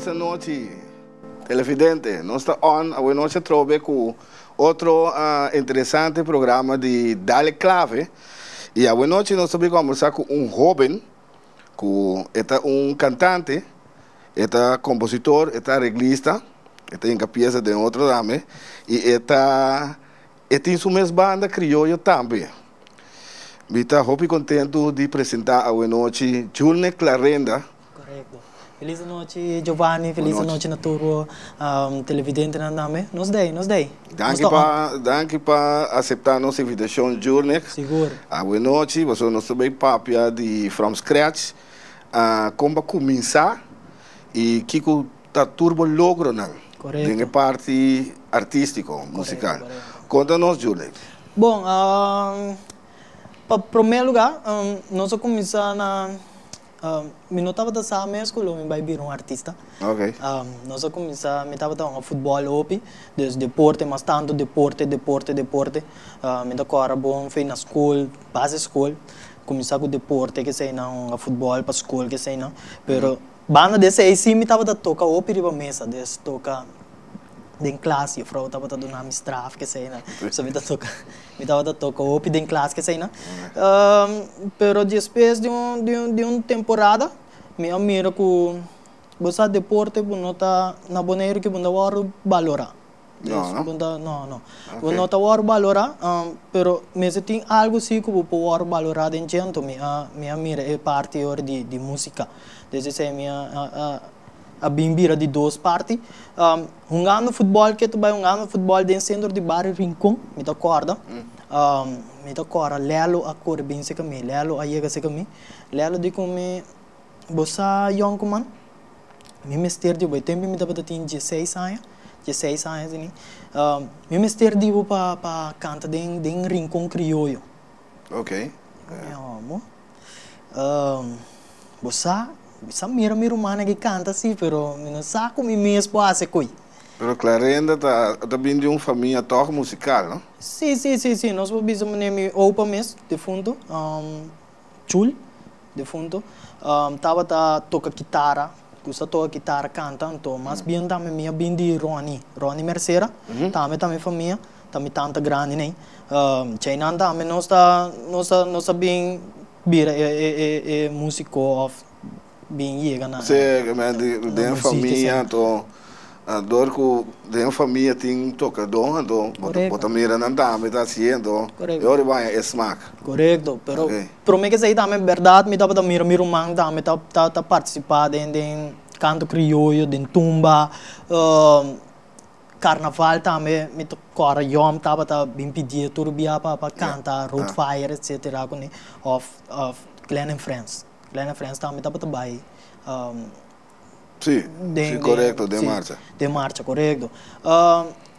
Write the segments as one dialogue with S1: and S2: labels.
S1: Felis anochi, televidente. Nos ta on awe nochi atrobe ku otro interesante programa di Dale Clave. I awe nochi nos ta bin kombersá ku un hóben ku e ta un kantante, e ta kompositor, e ta areglista, e ta hinka piesa den otro tambe i e ta e tin su mes banda krioyo tambe. Mi ta hopi kontentu di presentá awe nochi Julne Clarenda.
S2: Korekto. Felis anochi Giovanni, felis anochi na tur televidentenan tambe. Nos dei, nos dei.
S1: Danki pa, danki pa aseptá nos invitashon Julne.
S2: Sigur.
S1: Awe nochi pasobra nos ta bay papia di from scratch, kon bo a kuminsá i kiko ta tur bo logronan den e parti artístiko, musikal. Konta nos Julne.
S2: Bon, pa promé lugá nos a kuminsá na Mi no tabata sa mes ku lo mi bai bira un artista. Nos a kuminsá, mi tabata hunga futbòl hopi, dus deporte, mas tantu deporte, deporte, deporte. Mi ta kòrda bon fe na skol, baseskol, kuminsá ku deporte keseinan, hunga futbòl pa skol keseinan. Pero banda di esei sí mi tabata toka hopi riba mesa, dus toka den klas, jufrou tabata duna mi straf keseinan. So mi ta toka. Mi tabata toka hopi den klas keseinan. Pero despues di un di un di un temporada mi a mira ku bo sa deporte bo no ta na Boneiru ke bo no ta wòrdu balorá.
S1: No, no?
S2: Bo ta no no. Bo no ta wòrdu balorá pero mester tin algu si ku bo por wòrdu balorá den dje anto mi a mi a mira e parti ora di di músika. Des esei mi a a a bin bira di dos parti. Hungando futbòl ke ta bai hungando futbòl den sentro di bario Rincon, mi ta kòrda. Mi ta kòrda Lelo a kore bin serka mi, Lelo a yega serka mi. Lelo di ku mi, Bo sa yònkuman, mi mester di bo. E tempu mi tabata tin dieseis aña, dieseis aña asina. Mi mester di bo pa pa kanta den den Rincon Krioyo.
S1: Oké.
S2: Mi amo. Bo sa, mi sa mira mi rumannan ki kanta si, pero mi no sa ku mi mes por hasi koe.
S1: Pero Clarenda ta ta bin di un famia tòg musikal, no?
S2: Si, si, si, si. Nos por bisa manera mi opa mes, defunto, Chul, defunto, tabata toka kitara, gusta toka kitara, kanta. Anto mas bien tambe mi a bin di Ronnie, Ronnie Mercera, tambe ta mi famia. Ta mi tanta grandi nei. Cheinan tambe nos ta nos ta nos ta bin bira e e e e musico of bin yega na
S1: Sí, men di den famia anto dor ku den famia tin tokadó anto bo ta bo ta mira nan tambe ta hasiendo e ora bo haña e smak.
S2: Korekto, pero prome ke esei tambe bèrdat mi tabata mira mi ruman tambe ta ta ta partisipá den den kanto krioyo, den tumba. Carnaval tambe mi ta cora yom tabata bin pidie tur bia pa pa canta Road Fire etcetera cune of of Glen and Friends. Glen and Friends tambe tabata bay
S1: Si, si corecto den marcha.
S2: Den marcha corecto.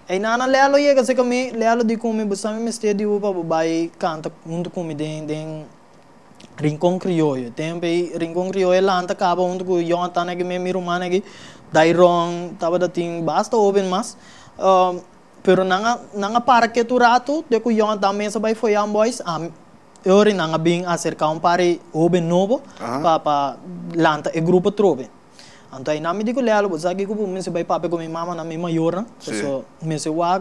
S2: Eynana Lelo yega cerca mi, Lelo di cu mi bo sa mi mester di bo pa bo bay canta hunto cu mi den den Rincon Crioyo. Tempo ei Rincon Crioyo lanta kaba huntu ku Jonathan aki mi ruman aki, Dairon tabata tin basta hoben mas. Pero nan a nan a para ketu ratu te ku Jonathan mes a bai Foyan Boys, ami e ora nan a bin aserka un par di hoben nobo pa pa lanta e grupo atrobe. Anto einan mi di ku Lelo, bo sa kiko bo mester bai papia ku mi mamanan, mi mayornan, paso mester wak,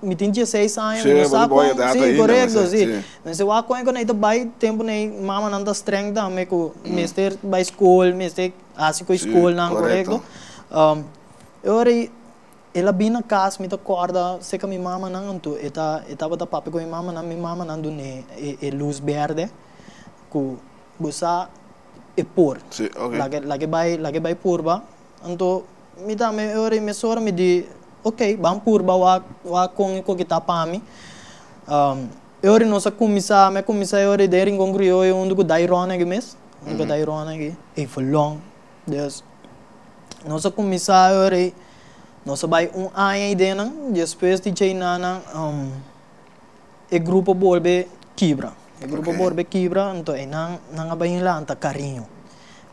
S2: mi tin dieseis aña, mi no sa kon, si, korekto, si, mester wak kon e ku nan ta bai, tempu nan mamanan ta streng tambe ku mester bai skol, mester hasi ku e skolnan, korekto. E ora ei el a bin na kas, mi ta kòrda serka mi mamanan, anto e ta e tabata papia ku mi mamanan, mi mamanan dun'é e lus bèrdè ku bo sa e por.
S1: Sí, ok.
S2: Laga, laga e bai, laga e bai purba. Anto mi tambe e ora ei mesora mi di, ok, ban purba wak, wak kon e koki ta pa mi. E ora nos a kuminsá, mi a kuminsá e ora ei den Rincon Crioyo huntu ku Dairon aki mes, huntu ku Dairon aki, Evelon. Dus, nos a kuminsá e ora ei, nos a bai un aña ei den nan, despues di djei nan, E grupo bolbe kibra. E grupo bolbe kibra, anto einan nan a bin lanta Cariño.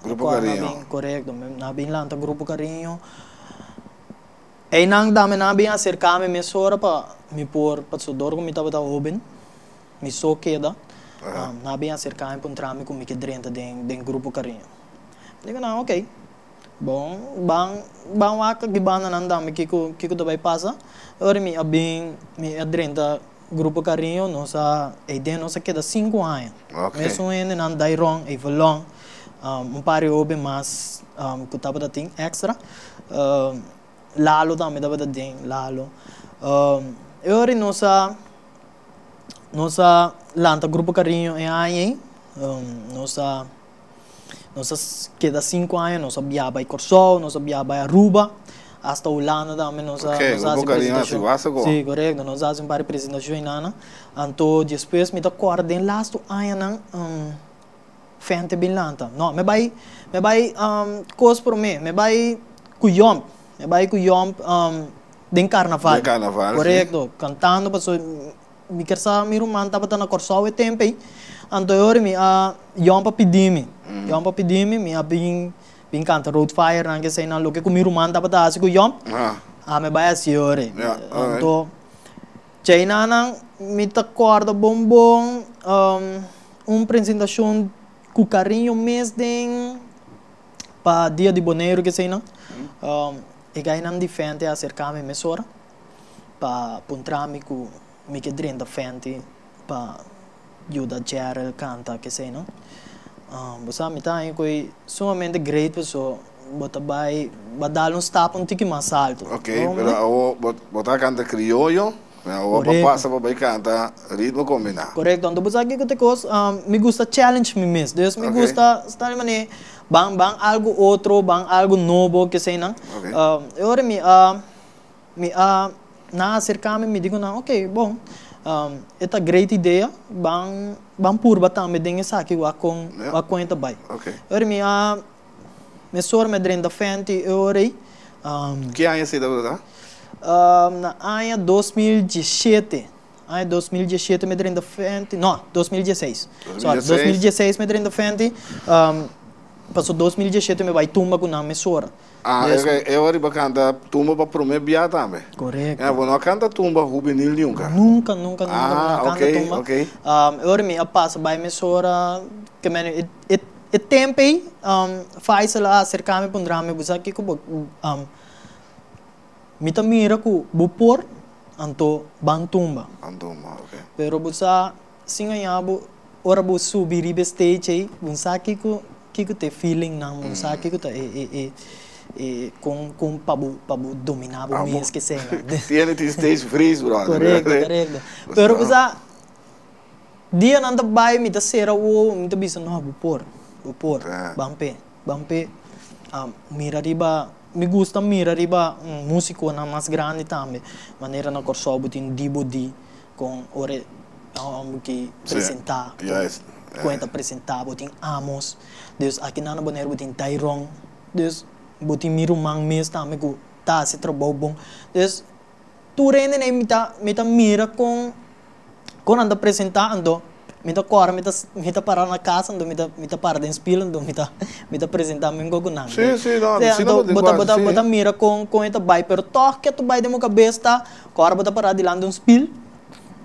S1: Grupo Cariño.
S2: Korekto, nan a bin lanta Grupo Cariño. Einan tambe nan a bin aserká mi mesora pa mi por, pasobra dor ku mi tabata hóben, mi so keda, nan a bin aserká mi puntra mi ku mi ke drenta den Grupo Cariño. Mi di ku nan, okey. Bon, ban ban wak aki bandanan tambe kiko kiko ta bai pasa. Ora mi a bin mi a drenta Grupo Cariño nos a eiden nos a keda sinku aña. Mesun hendenan Dairon, Evelon, un par di hoben mas ku tabata tin extra. Lalo tambe tabata den, Lalo. E ora nos a nos a lanta Grupo Cariño e aña ei, nos a nos a keda sinku aña, nos a biaha bai Kòrsou, nos a biaha bai Aruba, hasta Hulanda tambe nos a nos a hasi presentashon. Sí, korekto, nos a hasi un par di presentashon einana. Anto despues mi ta kòrda den lastu añanan Fente bin lanta. No, mi bai, mi bai kos promé, mi bai ku Yòmp, mi bai ku Yòmp den karnaval.
S1: Den karnaval, sí.
S2: Korekto, kantando pasobra mi ker sa mi ruman tabata na Kòrsou e tempu ei. Anto e ora mi a, Yòmp a pidi mi, Yòmp a pidi mi, mi a bin bin kanta Road Fire nan keseinan, loke ku mi ruman tabata hasi ku Yòmp, ami bai hasi e ora ei. Anto. Djainanan mi ta kòrda bon bon un presentashon ku kariño mes den pa Dia di Boneiru keseinan. E gainan di Fenty a aserká mi mesora pa puntra mi ku mi ke drenta Fenty pa yuda Jerrel kanta keseinan. Bo sa mi ta haña ku e sumamente great paso bo ta bai bo a dal un stap un tiki mas alto.
S1: Ok, pero awo bo ta kanta krioyo, pero awo bo pasa pa bai kanta ritmo kombiná.
S2: Korekto, anto bo sa kiko ta e kos, mi gusta challenge mi mes, dus mi gusta sta di manera ban ban algu otro, ban algu nobo keseinan. E ora mi a Mi a nan a acerca mi, mi di cu nan, ok, bon, e ta great idea, ban ban purba tambe den esaki wak con wak con e ta bay. Ora mi a mesora mi a drenta Fenty e ora ey.
S1: Ki aña esey tabata?
S2: Na aña 2017, aña 2017 mi a drenta Fenty, no, 2016, sorry, 2016 mi a drenta Fenty, pasobra 2017 mi bay tumba cu nan mesora.
S1: Ah,
S2: Des.
S1: e ora riba canta tumba pa prome bia tambe?
S2: Correcto.
S1: Ja, bo no a canta tumba hubenil nunca?
S2: Nunca, nunca, nunca mi no a
S1: Ah,
S2: canta
S1: ok,
S2: tumba.
S1: ok.
S2: E ora mi a pasa bai mesora, ke men e, e, e tempo ei, Faisal a acerca mi puntra mi, bo sa kiko bo, mi ta mira ku bo por, anto ban tumba.
S1: Ban tumba, ok.
S2: Pero bo sa, sin aña bo, ora bo subi riba e stage ei, bo sa kiko Kiko ta e feelingnan bo sa kiko ta e e e e kon kon pa bo pa bo dominá bo mes ke eseinan.
S1: Tiene tin stage freeze brother.
S2: Korekto korekto pero bo sa dianan ta bai mi ta sera wowo mi ta bisa no bo por bo por ban p'e ban p'e mira riba mi gusta mira riba musikonan mas grandi tambe manera na Kòrsou bo tin Dibo Di Kon ora e hòmber ki presentá, kon e ta presentá, bo tin Amos, dus aki nan na Boneiru bo tin Tyrone, dus bo tin mi ruman mes tambe ku ta hasi trabou bon. Dus tur hende nei mi ta mi ta mira kon kon nan ta presentá, anto mi ta kòrda mi ta mi ta para na kas anto mi ta mi ta para den spil anto mi ta mi ta presentá mi ku nan. Anto bo ta bo ta bo ta mira kon kon e ta bai, pero tòg ke ta bai den bo kabes ta Ku ora bo ta pará dilanti un spil,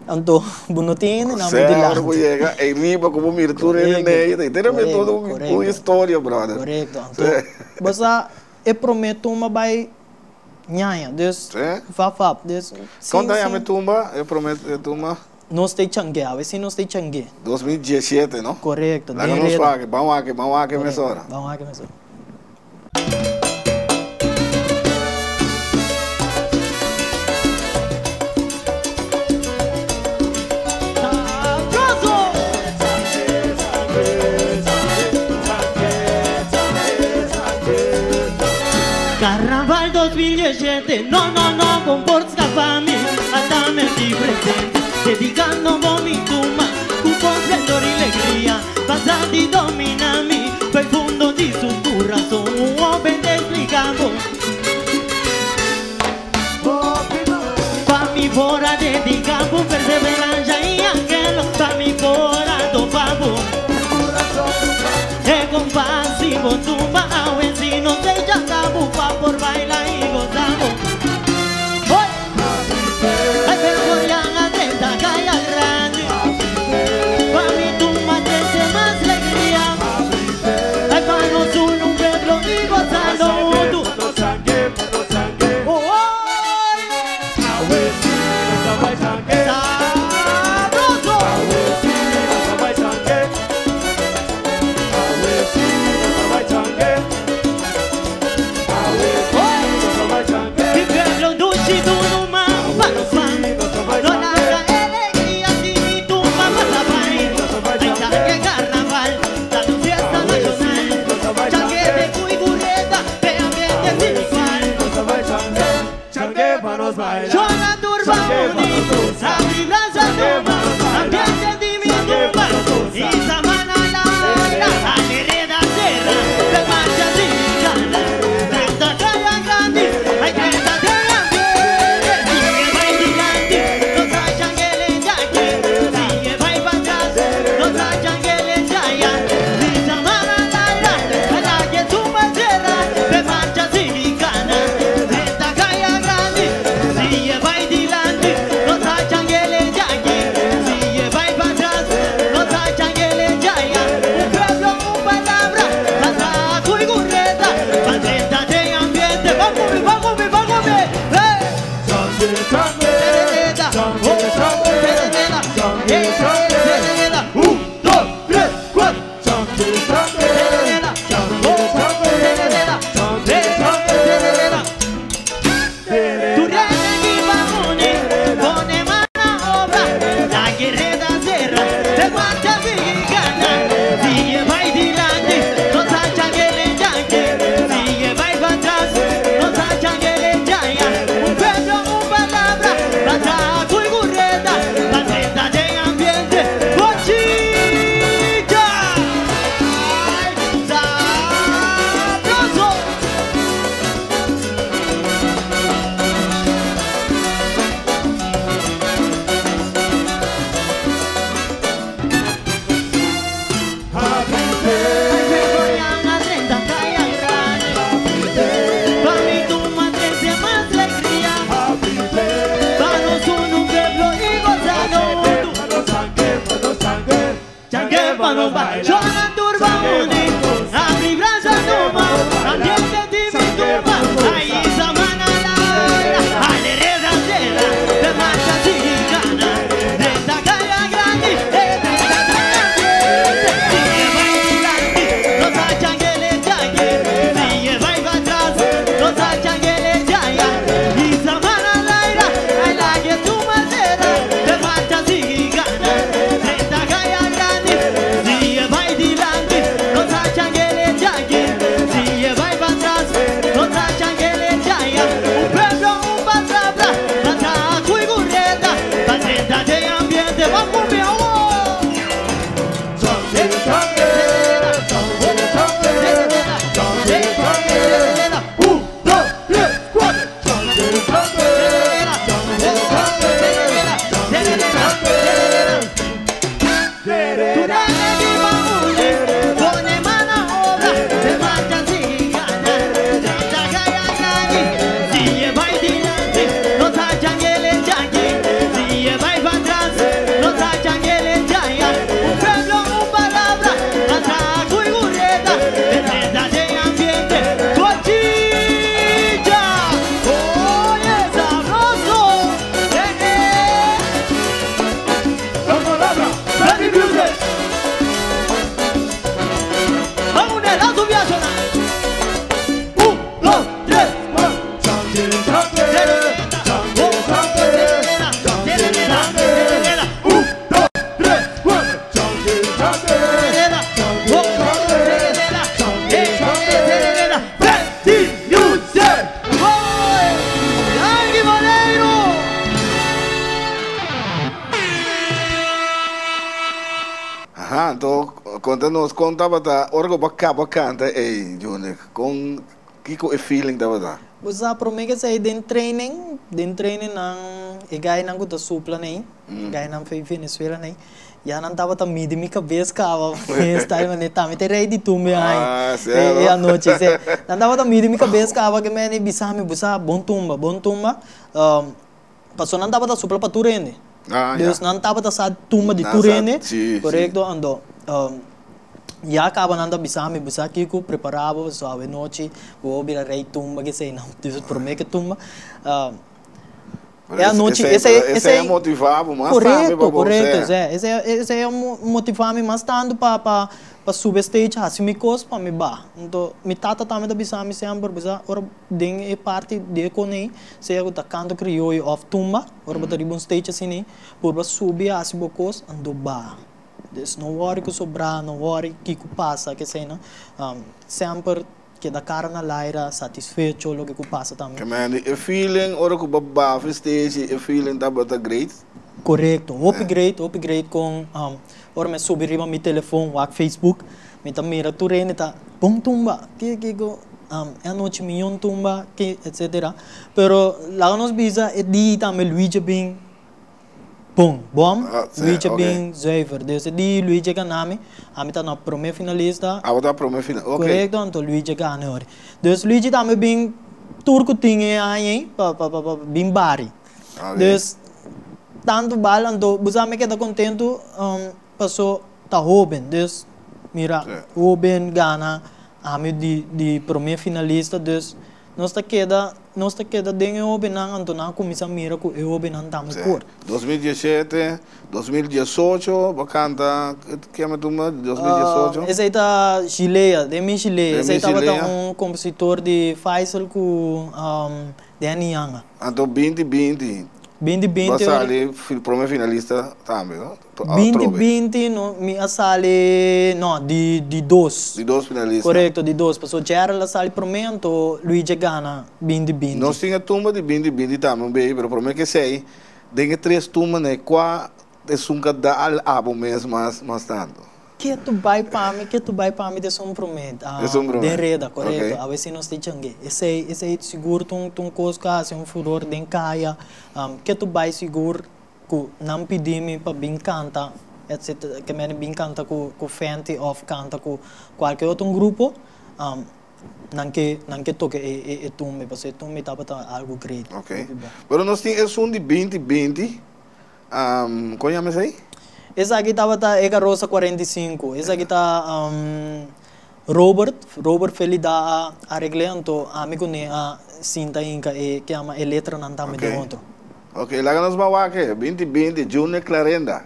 S2: anto bo no tin hende nan bo dilanti.
S1: Ora bo yega ei riba ku bo mira tur hende nei, ta tene mi todo un historia, brother.
S2: Korekto, anto bo sa e promé tumba bai ñaña, dus fap fap, dus sin.
S1: Kon ta yama e tumba, e promé tumba?
S2: Nos ta e changué, awe si nos ta e changué.
S1: 2017, no?
S2: Korekto, den
S1: Laga nos
S2: reda.
S1: wak, ban wak, ban wak mesora.
S2: Ban wak mesora.
S3: Carnaval 2017, no, no, no, con por scapa mi, hasta me di presente, dedicando bo mi tumba, cu esplendor y alegría, pasa di domina mi, fue el fondo di su corazón, un joven te explicando. Pa mi por a dedica bo perseverancia y anhelo, pa mi por a topa bo. E compás di bo tumba awe si no se chaka bo pa por baila y goza bo. Hoy! Ay, pero por yan a 30 caya grandi. Pa mi tumba trece mas alegría. Ay, pa nos une un pueblo y gozando. Sabroso! Mi pueblo dushi duru man pa nos man. No laga alegria di mi tumba pasa bai. Ay changue carnaval, ta un fiesta nacional. Changue de cu y bureta, pe ambiente sin igual. Shona turba uni, abri brasa tuma, ambiente di mi tumba. Y samana laira, alereda serra, pe marcha sigui cana. Trenta caya grandi, ay trenta den ambiente. Sigue bai dilanti, nos a changuele yaque. Sigue bai pa atras, nos a changuele yaya. Y samana laira, ala que tumba serra, pe marcha sigui cana. Trenta caya grandi, sigue bai dilanti, nos a changuele yaque. Sigue bai pa atras, nos a changuele yaya. Un pueblo, un palabra, pasa cuy gurreta, pa trenta den ambiente. Ban cu mi, ban cu mi, ban cu mi. Hey! Terereta, oh, terereta, eh, terereta. Un, dos, tres, cuatro. Terereta, oh, terereta, eh, terereta. Tu rende ki pa pone, pone man na obra, la guerrera serra, te marcha sigui gana, sigue bai dilanti, nos a changuele yanke, sigue bai pa atras, nos a changuele yaya, un pueblo, un palabra, plaza cuy gurreta, pa trenta den ambiente, bochincha! Ay, sabroso!
S1: Aha, anto konta nos kon tabata ora ku bo a kaba kanta ei, Junior, kon kiko e feeling tabata?
S2: Bo sa prome ke esei den training, den training nan e gainan ku ta supla nei, gainan fei Venezuela nei, ya nan tabata midi mi kabes kaba style manera tambe ta e rei di tumbe ai e anochi si. Nan tabata midi mi kabes kaba ke meni bisa mi bo sa bon tumba, bon tumba, pasobra nan tabata supla pa tur hende. Dus nan tabata sa tumba di tur hende, korekto, anto ya kaba nan ta bisa mi, bo sa kiko, prepara bo pasobra awe nochi bo a bira rei tumba, kesei nan, dus prome ke tumba. E anochi, esei,
S1: esei a motivá bo mas tambe
S2: pa bo. Korekto, korekto, esei a motivá mi mas tantu pa pa pa subi e stage hasi mi kos pa mi baha. Anto mi tata tambe ta bisa mi semper, bisa ora den e parti di e konei, sea ku ta kanto krioyo òf tumba, ora bo ta riba un stage asina, purba subi hasi bo kos anto baha. Dus no wòri ku sobrá, no wòri kiko pasa, keseinan. Semper Keda cara na laira, satisfecho, loke cu pasa tambe.
S1: Ke mende e feeling ora cu bo bafa e stage e feeling tabata great?
S2: Corecto, hopi great, hopi great con ora mi a subi riba mi telefon wak Facebook, mi ta mira tur hende ta bon tumba, ke kiko, e anochi miyon tumba, ke etcetera. Pero laga nos bisa e dia tambe Luigi a bin. Bon, bom, Luigi a bin zuiver. Dus e di Luigi a gana mi, ami ta na prome finalista.
S1: Abo ta prome finalista, ok.
S2: Korekto, anto Luigi a gana ori. Dus Luigi tambe bin tur ku tin e aña ei pa pa pa bin bari. Dus tantu bal, anto bo sa mi keda kontentu paso ta hoben. Dus mira, hoben gana ami di di prome finalista, dus Nos ta keda, nos ta keda den e hobennan, anto nan a kuminsá mira ku e hobennan ta mekor.
S1: 2017, 2018, bo kanta, ke mi tumba, 2018?
S2: Esei ta Gilea, den mi Gilea. Esei tabata un kompositor di Faisal ku Danny Yanga.
S1: Anto 2020,
S2: 2020,
S1: bo a sali prome finalista tambe, no?
S2: 2020 no, mi a sali, no, di di dos.
S1: Di dos finalista.
S2: Korekto, di dos. Pasobra Gerald a sali promé, anto Luigi a gana 2020.
S1: Nos tin e tumba di 2020 tambe un bei, pero promé ke esei, den e tres tumbanan ei, kua esun ka da al abo mes mas mas tantu?
S2: Ke tu bai pa mi, ke tu bai pa mi ta esun promé.
S1: Esun promé.
S2: Den reda, korekto. Awe si nos ta chang'é. Esei, esei sigur ta un ta un kos ku a hasi un furor den kaya. Ke tu bai sigur Ku nan pidi mi pa bin kanta etc. Ke mene bin kanta ku ku Fenty òf kanta ku kualke otro grupo, nan ke nan ke toka e e e tumbe pasobra e tumbe tabata algu great.
S1: Ok. Pero nos tin esun di 2020, kon yama esei?
S2: Esaki tabata E Karosa 45. Esaki ta Robert, Robert Felida a aregl'é anto ami kuné a sinta hinka e ke yama e letranan tambe den otro.
S1: Ok, laga nos ban wak e, 2020, Junior Clarenda.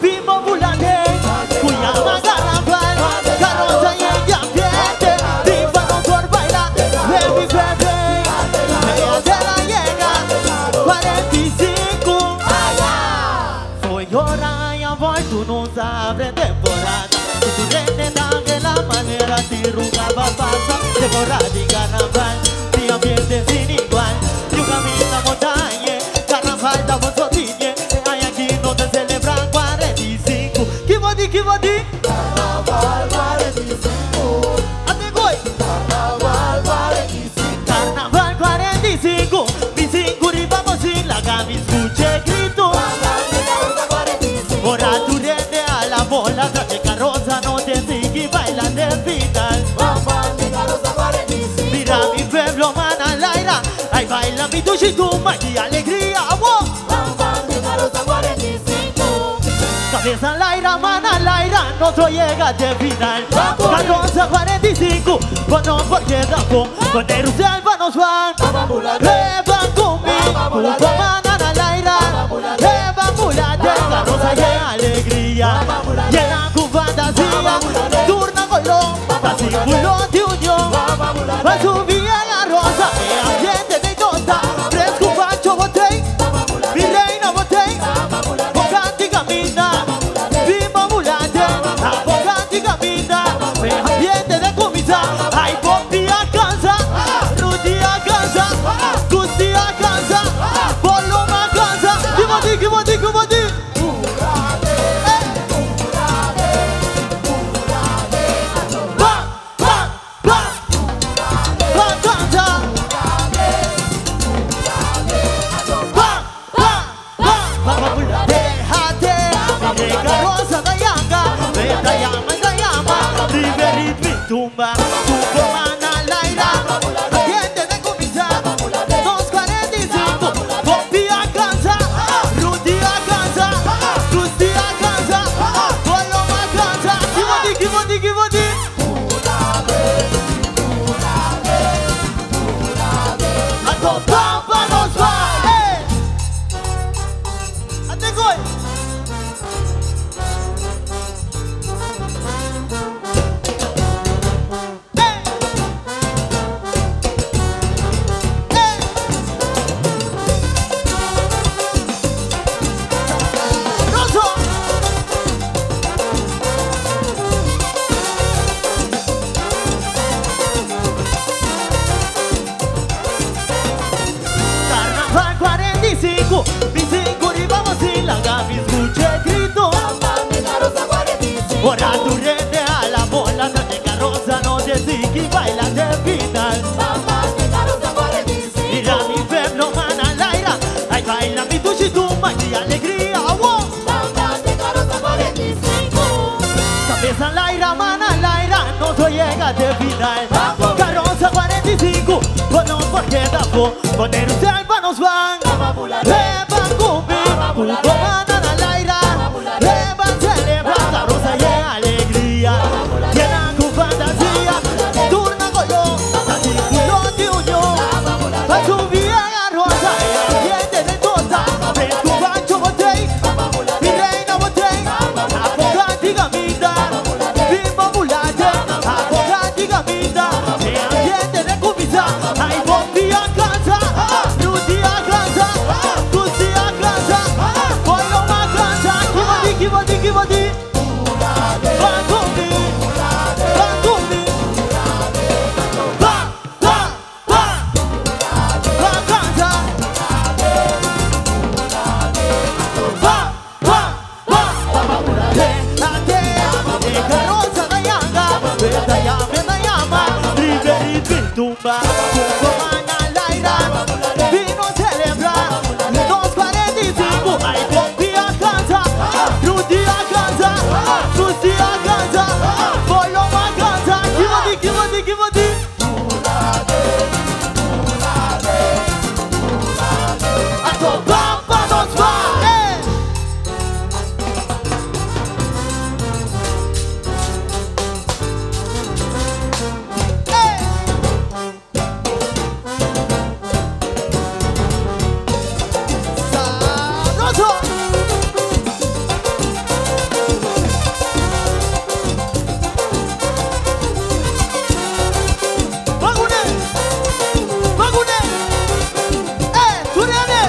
S3: Bimbo bulande, ku yama carnaval, carroza y el ambiente, viva nos por bailar, baby baby, media de la llega, 45, Soy hora y voy, tú no sabes temporada, si tu rende de la manera, si rugaba pasa, temporada de carnaval, mi ambiente sin igual, yo camino montaña, carnaval da voz Ay aquí no te celebran 45. ¿Qué va di, qué va di? Carnaval 45. Ate goy. Carnaval 45. Carnaval 45. Mi cinco riba la cami escuche grito. Ora tu rende a la bola, de carroza no te sigue baila de final. Mira mi pueblo mana laira, ay baila mi tushituma y alegría. ¡Abo! Cabeza laira, mana laira, no llega de final. Carroza 45, bueno porque tampoco, con el selva nos van. Eva conmigo, mana laira, Eva mulate, carroza y alegría. Llena con fantasía, turna colón, símbolo de unión. Va a subir a la rosa, el ambiente de tota, fresco pancho botei, mi reina botei, bocante camina, bimbo mulate, bocante camina, el ambiente de comida, ay Popi alcanza, Rudy alcanza, Gusti alcanza, Bolo alcanza, que boti, que boti, que boti. Pa, pa, pa. nos lo yega te final. Carroza 45, bo no por keda afó. Boneiru sel pa nos ban. Ban kumbi, ku bo banda na laira. Ban celebra, Carroza y e alegria. Yena ku fantasia, tur na koló, ta símbolo di union. Pa subi e Carroza, e ambiente den tosa. Fresku Pancho bo tei, mi reina bo tei. Apo kanti kaminda, bimbo mulate. Apo kanti kaminda, e ambiente den kuminsá. Ai Bombi a kansa, Rudy a kansa, Gusti a kansa, Boylo a kansa. Ki bo di, ki bo di, ki bo di? Ban ku mi, ban ku mi. Ban, ban, ban. Ban kansa. Ban, ban, ban. Te, te, e karosa ta yanga, e ta yama, e ta yama. Riba ritmo i tumba, ku bo man na laira. Vino celebra, nos 45. Ai Bombi a kansa, Rudy a kansa, Gusti a kansa, Bolo a kansa. Ki bo di, ki bo di, ki bo di? Anto ban pa nos ban, eh! Eh! Sabroso! Ban kuné! Ban kuné! Eh, tur hende!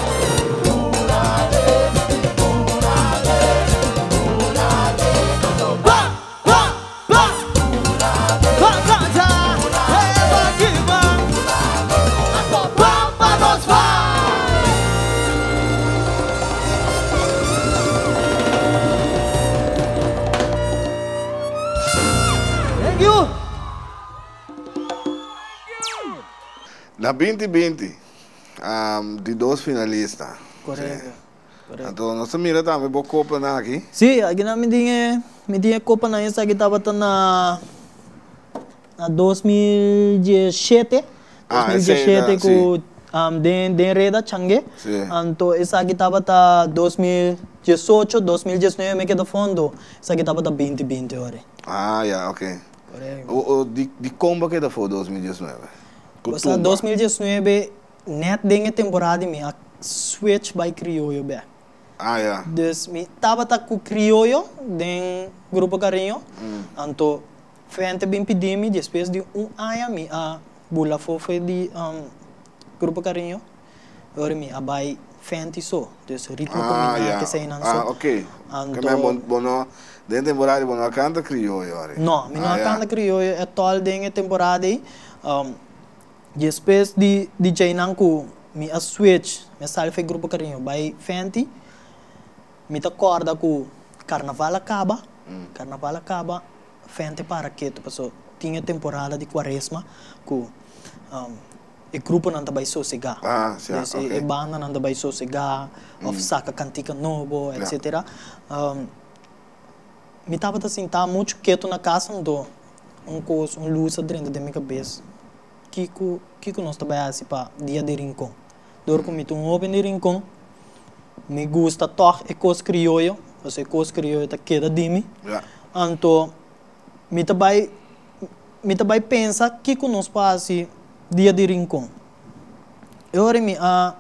S3: Ban, ban, ban! Ban kansa, eh, ban kima. Ban pa nos ban! Thank you!
S1: Na binti binti, di dos finalista.
S2: Korekto, korekto.
S1: Anto nos ta mira tambe bo kopanan aki.
S2: Sí, akinan mi tin e, mi tin e kopanan esaki tabata na, na 2017,
S1: Ah, esei ta,
S2: 2017
S1: sí.
S2: ku den, den Reda Changue.
S1: Sí.
S2: Anto esaki tabata 2018, 2019 mi keda fondo, esaki tabata 2020 ora.
S1: Ah, ya, ok.
S2: Korekto.
S1: O, o di, dikon bo a keda afó 2019? Ku
S2: Bo sa
S1: tumba.
S2: 2019 net den e temporada di mi a switch bai krioyo bek.
S1: Ah, ya.
S2: Dus mi tabata ku krioyo den Grupo Cariño, anto Fente bin pidi mi despues di un aña mi a bula afó for di Grupo Cariño, e ora mi a bai Fenty so, dus ritmo
S1: Ah,
S2: kombiná
S1: ya.
S2: keseinan
S1: Ah,
S2: so.
S1: ok.
S2: Anto.
S1: Ke men bo, bo no, den temporada bo no a kanta krioyo ora?
S2: No, mi no
S1: Ah,
S2: a
S1: ya.
S2: kanta krioyo etòl den e temporada ei. Despues di di djeinan ku mi a switch, mi a sali for e Grupo Cariño bai Fenty, mi ta kòrda ku karnaval a kaba, karnaval a kaba, Fenty para ketu paso tin e temporada di kuaresma ku E gruponan ta bai sosegá.
S1: Ah, si,
S2: Dus
S1: ok.
S2: e bandanan ta bai sosegá òf saka kantika nobo, etsetera. Mi tabata sintá muchu ketu na kas anto un kos, un lus a drenta den mi kabes, kiko, kiko nos ta bai hasi pa Dia di Rincon? Dor ku mi ta un hoben di Rincon, mi gusta tòg e kos krioyo, pasobra e kos krioyo ta keda di mi. Anto Mi ta bai mi ta bai pensa kiko nos por hasi dia di Rincon. E ora mi a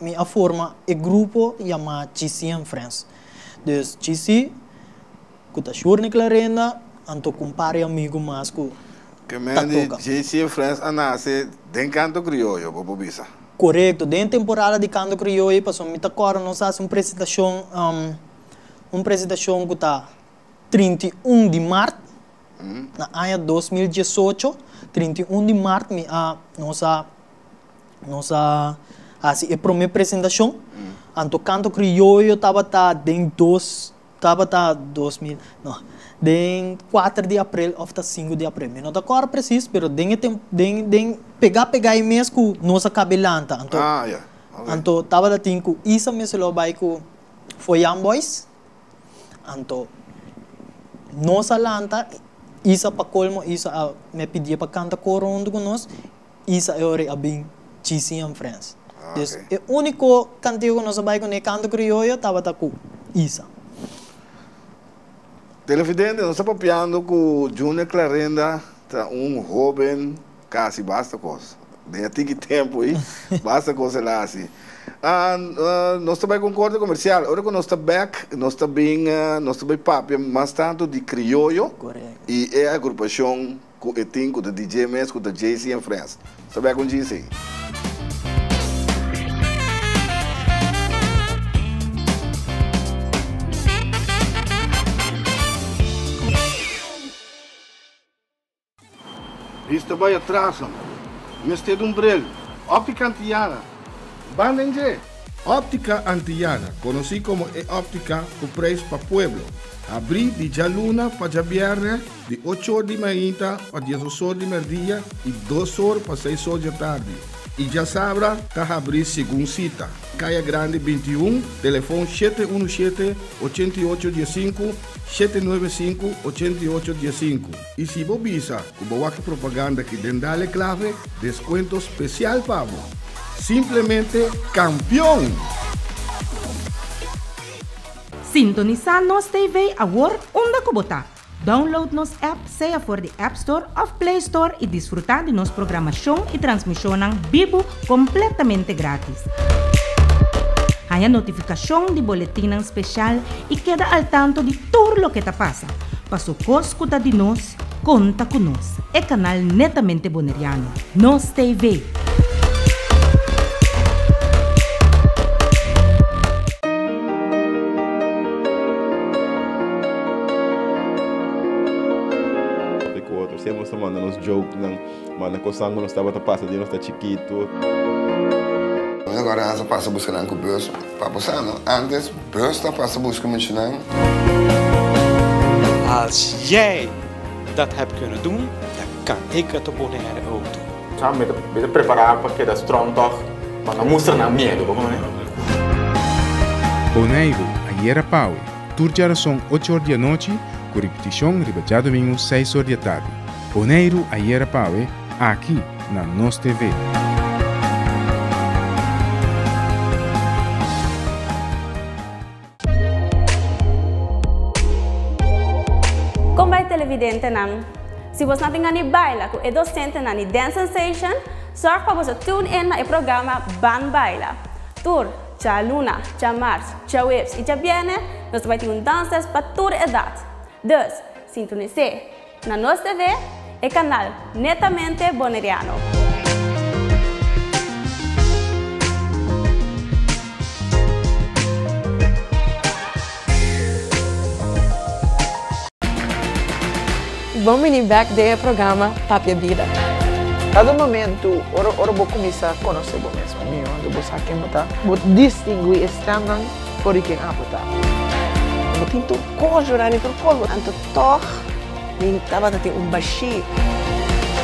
S2: mi a forma e grupo yamá GC and Friends. Dus GC ku ta Shurny Clarenda anto ku un par di amigu mas ku
S1: Ke
S2: ta
S1: men di
S2: toka.
S1: GC and Friends a nase den Canto Criollo, bo por bisa?
S2: Korekto, den temporada di Canto Criollo pasobra mi ta kòrda nos a hasi un presentashon un presentashon ku ta 31 di mart na aña 2018, 31 di mart mi a nos a nos a hasi e prome presentashon. Anto Kanto Krioyo tabata den dos tabata 2000 no den kuater di aprel òf ta sinku di aprel mi no ta kòrda presis pero den e tem den den pegá pegá e mes ku nos a kabe lanta anto
S1: Ah ya, ok.
S2: anto tabata tin ku Isa mester lo bai ku Foyan Boys. Anto nos a lanta Isa pa colmo Isa a me pidié pa canta coro hunto cu nos, Isa e ora a bin GC and Friends. Dus e unico cantico cu nos a bay cune canto crioyo tabata cu Isa.
S1: Televidente, nos ta papiando cu Junior Clarenda ta un hoben casi basta cos. Den e tiki tempo ey, basta cos el a haci. Nos ta bay cu un corte comercial. Ora cu nos ta bek, nos ta bin, nos ta bay papia mas tanto di crioyo y e agrupacion cu e tin cu ta DJ mes cu ta JC and Friends. Nos ta bek un GC. Bista bai atras nan. Mester di un bril. Optica Antillana. Ban den dje! Optica Antillana, conoci como e optica cu prijs pa pueblo. Habri di djaluna pa djabierne di ocho or di mainta pa diesdos or di merdia y dos or pa seis or djatardi. Y djasabra ta habri segun cita. Caya Grandi 21, telefon 717 88 15, 795 88 15. Y si bo bisa cu bo wak e propaganda aki den Dale Clave, descuento special pa bo. Simplemente campeon!
S4: Sintonisá Nos TV awor unda ku bo ta. Download nos app sea for di App Store òf Play Store i disfrutá di nos programashon i transmishonnan bibu kompletamente grátis. Haña notifikashon di boletinnan speshal i keda al tanto di tur loke ta pasa. Paso kos ku ta di nos, konta ku nos. E kanal netamente boneriano. Nos TV.
S5: Ku otro siempre nos ta manda nos jokenan, manda kosnan ku nos tabata pasa di nos ta chikitu.
S6: Agora nan sa pasa buska nan ku bus pa bo sa no antes bus ta pasa buska muchanan.
S7: Als jij dat hebt kunnen doen, dan kan ik het op Bonaire ook doen.
S8: Sa mi ta mi ta prepará pa keda strong tòg, pa no mustra nan miedu, bo kononé?
S9: Boneiru, ayera pawe, tur djarason ocho or di anochi, ku ripitishon riba djadumingu seis or di atardi. Boneiru, ayera pawe, aki na Nos TV.
S10: Kon bai televidentenan? Si bos no tin gana di baila ku e dosentenan di Dance Sensation, sòrg pa boso tune in na e programa Ban Baila. Tur djaluna, djamars, djaweps i djabièrnè nos ta bai tin un dansles pa tur edat. Dus, sintonis'é na Nos TV, e kanal netamente boneriano.
S11: Bon bini bek den e programa Papia Bida.
S12: Kada momentu ora ora bo kuminsá konosé bo mes mihó, anto bo sa ken bo ta, bo distinguí e stèmnan for di ken abo ta.
S11: Bo tin tur kos, Jurani, tur kos. Anto tòg mi tabata tin un bashí.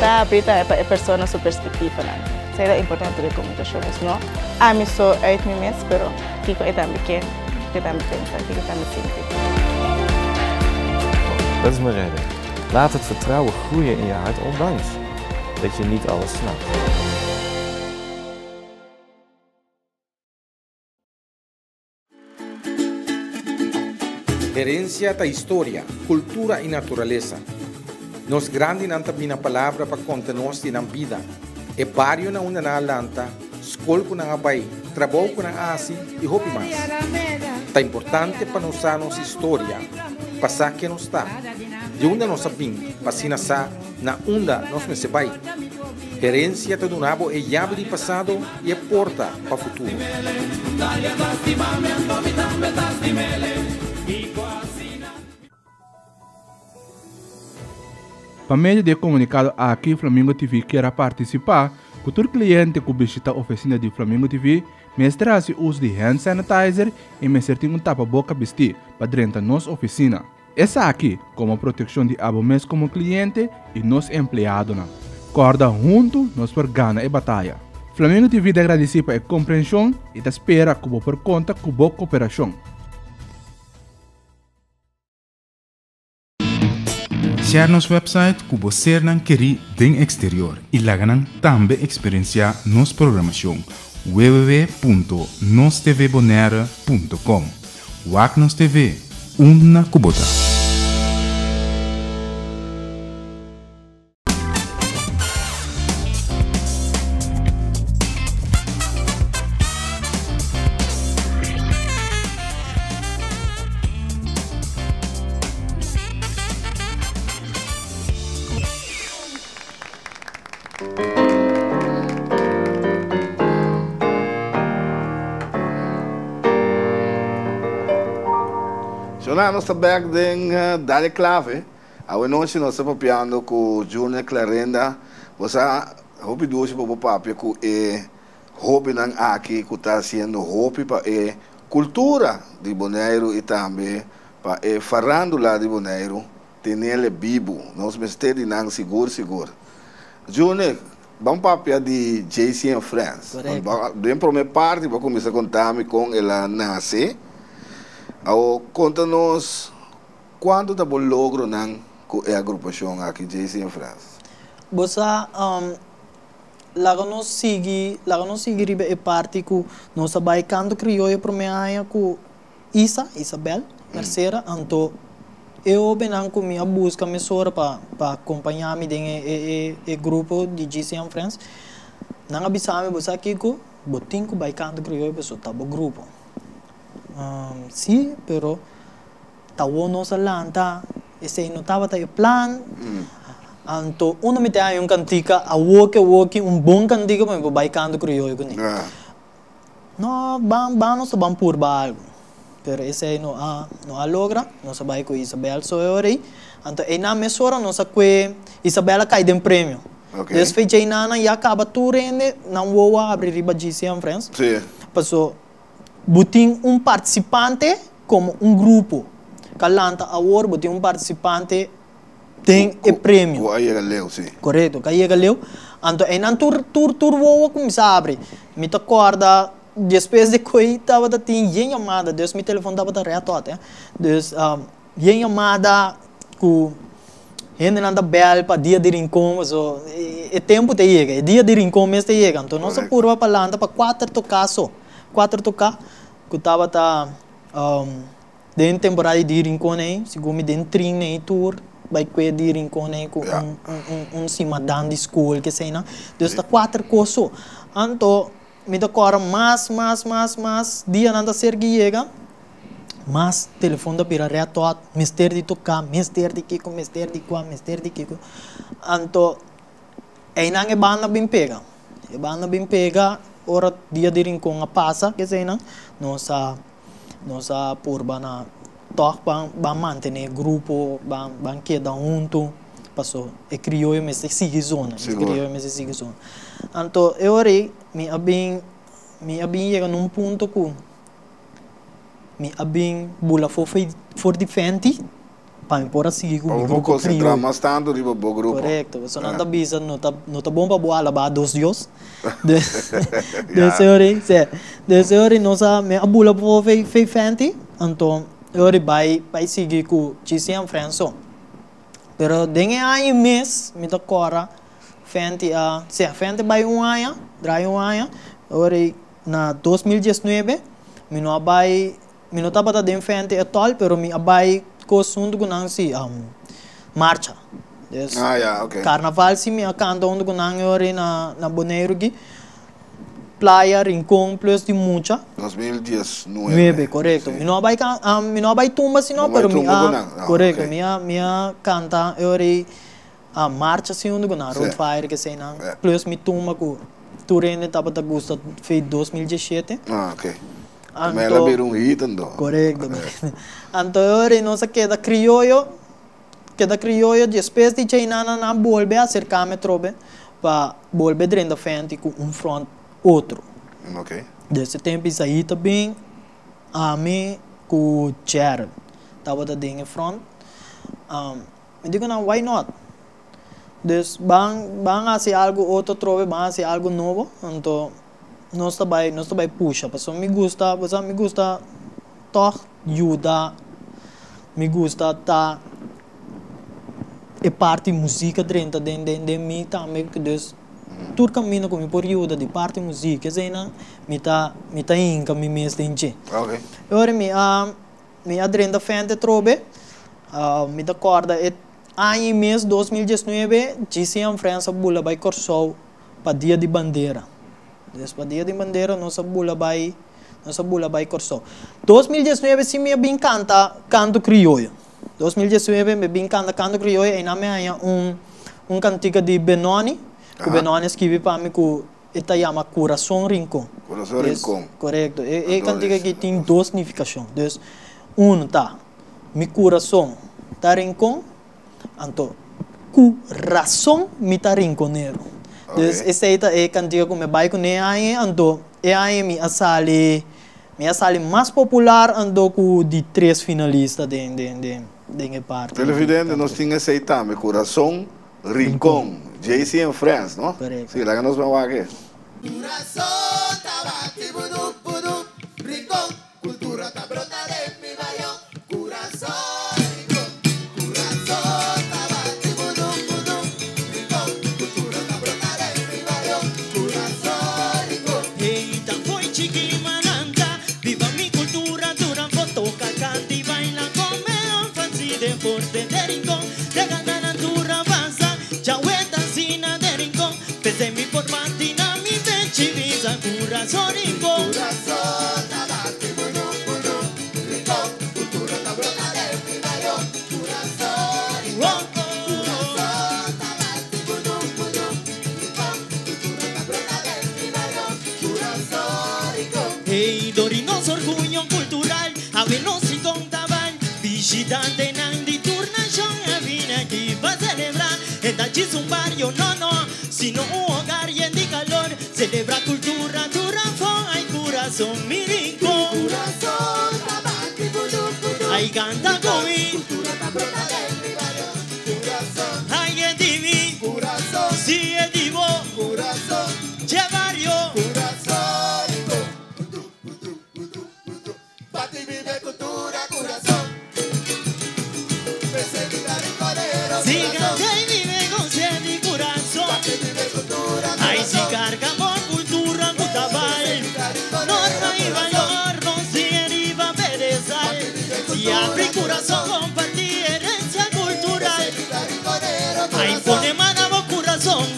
S13: Ta habrí ta pa e persona su perspektivanan. Esei ta importante den komunikashon, es no ami so uit mi mes, pero kiko e tambe ke, kiko e tambe pensa, kiko e tambe sinti.
S14: Dat is mijn redding. Laat het vertrouwen groeien in je hart ondanks dat je niet alles snapt.
S15: Herencia ta historia, cultura y naturalesa. Nos grandinan ta bina palabra pa conta nos di nan bida, e bario na unda nan a lanta, scol cu nan a bay, trabou cu nan a haci y hopi mas. Ta importante pa nos sa nos historia, pa sa ken nos ta, di unda nos a bin pa asina sa na unda nos mester bay. Herencia ta duna bo e yabi di pasado y e porta pa futuro.
S9: Pa medio di e komunikado aki Flamingo TV kier a partisipá ku tur kliente ku bishita ofisina di Flamingo TV mester hasi uso di hand sanitizer i mester tin un tapaboka bistí pa drenta nos ofisina. Esaki komo protekshon di abo mes komo kliente i nos empleadonan. Kòrda huntu nos por gana e bataya. Flamingo TV ta gradisí pa e komprenshon i ta spera ku bo por konta ku bo koperashon. Share nos website ku bo sernan kerí den eksterior i laga nan tambe eksperensiá nos programashon www.nostvbonaire.com. Wak nos TV, unda ku bo ta.
S1: Shona, nos ta bek den Dale Clave. Awe nochi nos ta papiando ku Junior Clarenda. Bo sa hopi dushi pa bo papia ku e hobennan aki ku ta hasiendo hopi pa e kultura di Boneiru i tambe pa e farandula di Boneiru tenele bibu. Nos mester di nan sigur sigur. Junior, ban papia di JC and Friends. Den prome parti bo a kuminsá konta mi kon el a nase. Awo konta nos. Kuantu ta bo logronan ku e agrupashon aki, JC and Friends?
S2: Bo sa, laga nos sigui, laga nos sigui riba e parti ku nos a bai kanto krioyo promé aña ku Isa, Isabel Mercera, anto e hobennan ku mi a buska mesora pa pa kompañá mi den e e e grupo di JC and Friends, nan a bisa mi, bo sa kiko, bo tin ku bai kanto krioyo pasobra ta bo grupo. Sí, pero ta wou nos a lanta, esei no tabata e plan. Anto unda mi ta haña un kantika awoki awoki, un bon kantika pa mi por bai kanta krioyo kuné. No, ban ban nos ta ban purba algu. Pero esei no a no a logra, nos a bai ku Isabel so e ora ei. Anto einan mesora nos a kue Isabel a kai den premio. Des fecha einan nan ya kaba tur hende nan wou a abri riba GCM Friends. Paso Bo tin un partisipante komo un grupo ka lanta awor bo tin un partisipante den e premio.
S1: Ku a yega leu, si.
S2: Korekto, ku a yega leu. Anto einan tur tur tur wowo a kuminsá abri. Mi ta kòrda despues di koe tabata tin yen yamada, dus mi telefon tabata rèt òt, Dus Yen yamada ku hendenan ta bèl pa dia di Rincon paso e tempu ta yega, e dia di Rincon mes ta yega. Anto nos a purba pa lanta pa kuater toká so, kuater toká ku tabata den temporada di di Rincon ei, segun mi den trin ei tur bai kue di Rincon ei ku un simadan di skol keseinan. Dus ta kuater kos so. Anto Mi ta kòrda mas, mas, mas, mas dianan ta serka yega, mas telefon ta bira red hot, mester di toká, mester di kiko, mester di kua, mester di kiko. Anto einan e banda bin pega, e banda bin pega ora dia di Rincon a pasa keseinan, nos a nos a purba na tòg ban ban mantené grupo, ban ban keda huntu, paso e krioyo mester sigui zona, e krioyo mester sigui zona. Anto e ora ei mi a bin mi a bin yega na un punto ku mi a bin bula for for di fenti pa mi por a sigui ku mi grupo
S1: Pa bo konsentrá
S2: krioyo.
S1: mas tantu riba bo grupo.
S2: Korekto, pasobra nan ta bisa no ta no ta bon pa bo alabá dos Dios. Dus e ora ei, sí, dus e ora ei nos a mi a bula for fei fenti, anto e ora ei bai bai sigui ku Chisi and Friends so. Pero den e aña mes mi ta kòrda Fenty a, sea, Fenty bai un aña, drai un aña, ora ei na 2019 mi no a bai, mi no tabata den Fenty at all, pero mi a bai kos huntu ku nan si, marcha. Dus,
S1: Ah, ya, ok.
S2: karnaval si mi a kanta huntu ku nan e ora ei na, na Boneiru aki, Playa, Rincon, plus di mucha.
S1: 2019.
S2: Nuebe, korekto. Mi no a bai kan, mi no a bai tumba si no,
S1: No bai
S2: pero mi
S1: tumba ku
S2: a,
S1: nan, ah,
S2: korekto,
S1: ok.
S2: mi a, mi a kanta e ora ei A marcha si huntu ku nan, Road Fire kesei nan, plus mi tumba ku tur hende tabata gusta fei 2017.
S1: Ah, ok. Anto, el a bira un hit anto.
S2: Korekto, korekto. Anto e ora ei nos a keda krioyo, keda krioyo, despues di djei nan nan a bolbe aserká mi atrobe pa bolbe drenta fenti ku un front otro.
S1: Ok.
S2: Des e tempu Isaí ta bin, ami ku Gerald tabata den e front. Mi di ku nan, why not? Dus ban ban hasi algu otro atrobe, ban hasi algu nobo, anto nos ta bai nos ta bai pusha pasobra mi gusta bo sa mi gusta tòg yuda, mi gusta ta e parti musica drenta den den den mi tambe dus tur caminda cu mi por yuda di parti musica eseinan mi ta mi ta hinca mi mes den dje. E ora mi a mi a drenta fente atrobe mi ta corda e aña y mes 2019 GC and Friends a bula bay Corsou pa dia di bandera. Dus pa dia di bandera nos a bula bay nos a bula bay Corsou. 2019 si mi a bin canta canto crioyo. 2019 mi bin canta canto crioyo eynan mi haña un un cantica di Benoni cu Benoni a skibi pa mi cu e ta yama Curason Rincon.
S1: Curason Rincon.
S2: Corecto. E e cantica aki tin dos nificacion. Dus uno ta mi curason ta rincon anto cu rason mi ta rinconero. Dus esey ta e cantica cu mi a bay cune e aña anto e aña mi a sali Mi a sali mas popular anto ku di tres finalista den den den den e parti.
S1: Televidente nos tin esei tambe Curason Rincon JC and Friends no?
S2: Korekto.
S1: Si laga nos ban wak e.
S16: Curason ta bati budu budu Rincon cultura ta brota den mi bario Curason Rincon Curason ta bati budu budu Rincon cultura ta brota den mi bario Curason Rincon.
S3: Hey ta fo'i chiki mananta Viva mi cultura dura bo toca canta y baila come fancy deporte de Rincon De gana nan dura pasa Djawe ta asina de Rincon P'esei mi por bati na mi pechi bisa Curason Rincon.
S16: Curason ta bati bunu bunu Rincon cultura ta brota den mi bario Curason Rincon Curason ta bati bunu bunu Rincon cultura ta brota den mi bario Curason Rincon.
S3: Hey dori nos orguyo cultural Awe nos Rincon ta bal Bishitantenan di tur nashon a bini aki pa celebra E ta djis un bario no no Sino un hogar yen di calor Celebra cultura tur afo Ay curason mi Rincon
S16: Curason ta bati budu budu
S3: Ay canta cu mi
S16: Cultura ta brota den mi bario Curason
S3: Ay e di mi
S16: Curason
S3: Si e di bo
S16: Curason
S3: Dje bario
S16: Curason Rincon Budu budu budu budu Bati biba e cultura Curason P'esei mi ta rinconero
S3: Si
S16: Curason
S3: canta y vive goce di curason
S16: Bati biba e cultura
S3: Ay si
S16: Curason
S3: carga bo cultura cu ta bal
S16: P'esei mi ta rinconero
S3: Norma y
S16: Curason
S3: valor no sigue riba pedestal
S16: Bati biba e
S3: Si
S16: cultura
S3: abri curason
S16: Curason
S3: comparti herencia cultural
S16: P'esei mi ta rinconero
S3: Ay
S16: Curason
S3: pone man na bo curason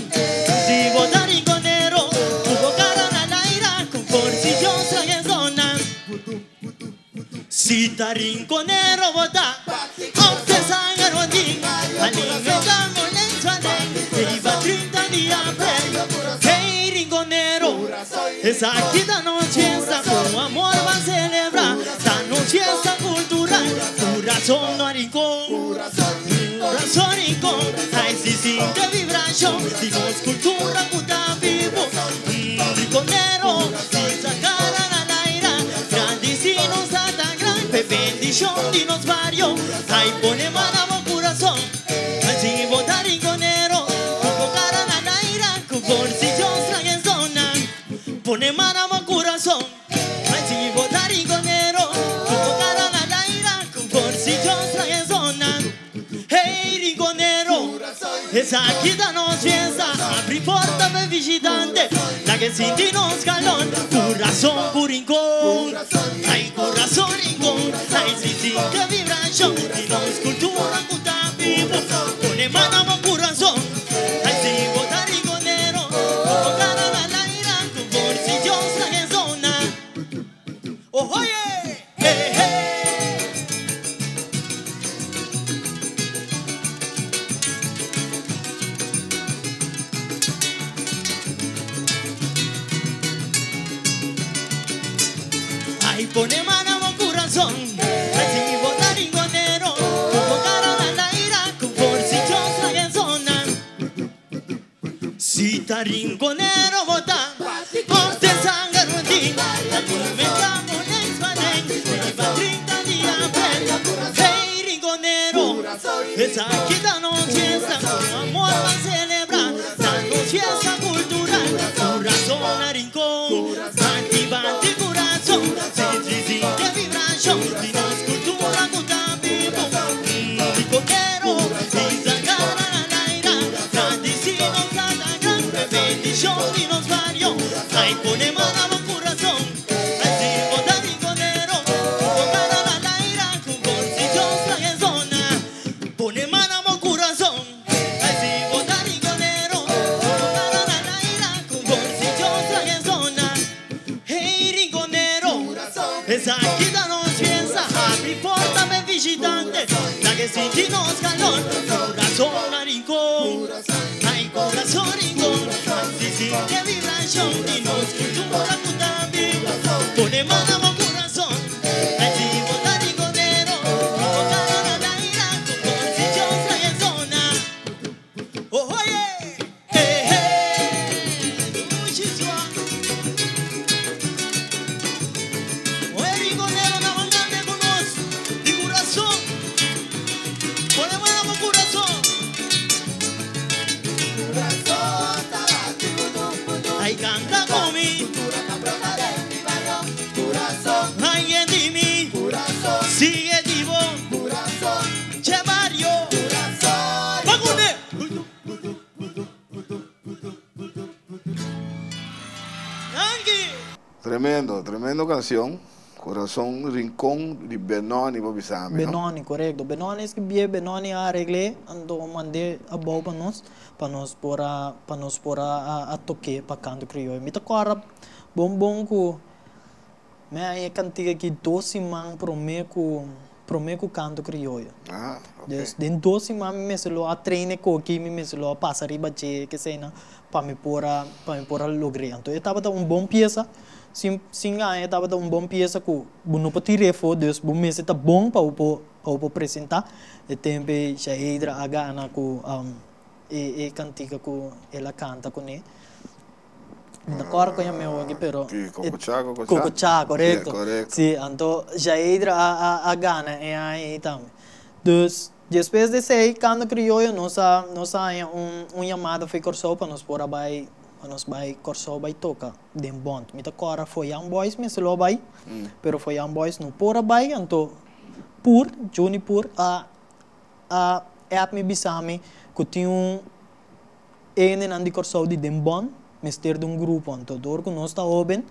S3: Si bo ta rinconero cu bo cara na laira cu forsi Dios trae zona Si ta rinconero bo ta Of te sanger bo tin Alimenta bo lensu aden Riba 30 di aprel Hey rinconero Esaki ta nos fiesta Cu amor ban celebra Ta nos fiesta cultural Curason no a rincon Curason rincon Ay si sinti e vibracion Di nos cultura cu ta bibo Rinconero Hisa cara na laira Grandisi nos tata gran P'e bendicion di nos bario Ay pone man na bo curason Si bo ta rinconero Cu bo cara na laira Cu forsi Dios trae zona Pone man na bo curason Si bo ta rinconero Cu bo cara na laira Cu forsi Dios trae zona Hey rinconero Esaki ta nos fiesta Abri porta p'e bishitante Laga e sinti nos calor Curason cu rincon Ay curason rincon Ay si sinti e vibracion Di nos cultura cu ta bibo Pone man na bo curason Ay si bo ta rinconero Cu bo cara na laira Cu forsi Dios trae zona Ohoye! Hey hey! Ay pone man na bo curason Ay si bo ta rinconero Cu bo cara na laira Cu forsi Dios trae zona Si ta rinconero bo ta Of te sanger bo tin Alimenta bo leis paden Riba 30 di aprel Hey rinconero Esaki ta nos fiesta Cu amor ban celebra Ta nos fiesta cultural Curason na rincon Bati bati curason Sinti sinti e vibracion Di nos cultura cu ta bibo Rinconero Hisa cara. Ay, pone man na bo kurason. Ay, si bo ta rinkonero, ku bo kara na laira, ku bolsillo trae zona. Pone man na bo kurason. Ay, si bo ta rinkonero, ku bo kara na laira, ku bolsillo trae zona. Hey, rinkonero, esaki ta nos fiesta. Habri porta p'e bishitante, laga e sinti nos kalor. Kurason na Rincon, ay, kurason Rincon, hasi sinti e vibrashon di nos kultura ku ta biba. Pone man na bo kurason, ay, si bo ta rinkonero, ku bo kara na laira, ku bolsillo trae zona. Oh, oye, hey, hey, dushi sua. Oye, rinconero, na mangante ku nos di kurason. Pone man na bo kurason. Ay, kanta ku mi. Ay, e di mi. Sigue di bo. Che bario. Bakune. Danki.
S1: Tremendo, tremendo cancion. Corazon Rincon di Benoni bo bisa mi, no?
S2: Benoni, corecto. Benoni escribié, Benoni a areglé, anto mand'é abou pa nos, pa nos por a, pa nos por a a toké pa canto crioyo. Mi ta corda bon bon cu mi a haña e cantica aki dos siman prome cu prome cu canto crioyo.
S1: Ah, ok.
S2: Dus den dos siman mi mester lo a train e koki, mi mester lo a pasa riba dje, keseinan, pa mi por a, pa mi por a logr'é. Anto e tabata un bon piesa, sin, sin gaña e tabata un bon piesa ku bo no por tir'é afó, dus bo mester ta bon pa bo por, pa bo por presentá. E tempu ei Shaheidra a gana ku e e kantika ku el a kanta kuné. Mi ta kòrda ku yam'é oki pero.
S1: Ki Kokochá, Kokochá?
S2: Kokochá, korekto.
S1: Sí, korekto.
S2: Sí, anto Shaheidra a a a gana e aña ei tambe. Dus despues di esei Kando Krioyo nos a nos a haña un un yamada for Kòrsou pa nos por a bai pa nos bai Kòrsou bai toka den bònt. Mi ta kòrda Foyan Boys mester lo a bai pero Foyan Boys no por a bai anto Pur, Juni Pur a a app mi bisa mi ku tin un Hendenan di Kòrsou di den bòn mester di un grupo anto dor ku nos ta hóben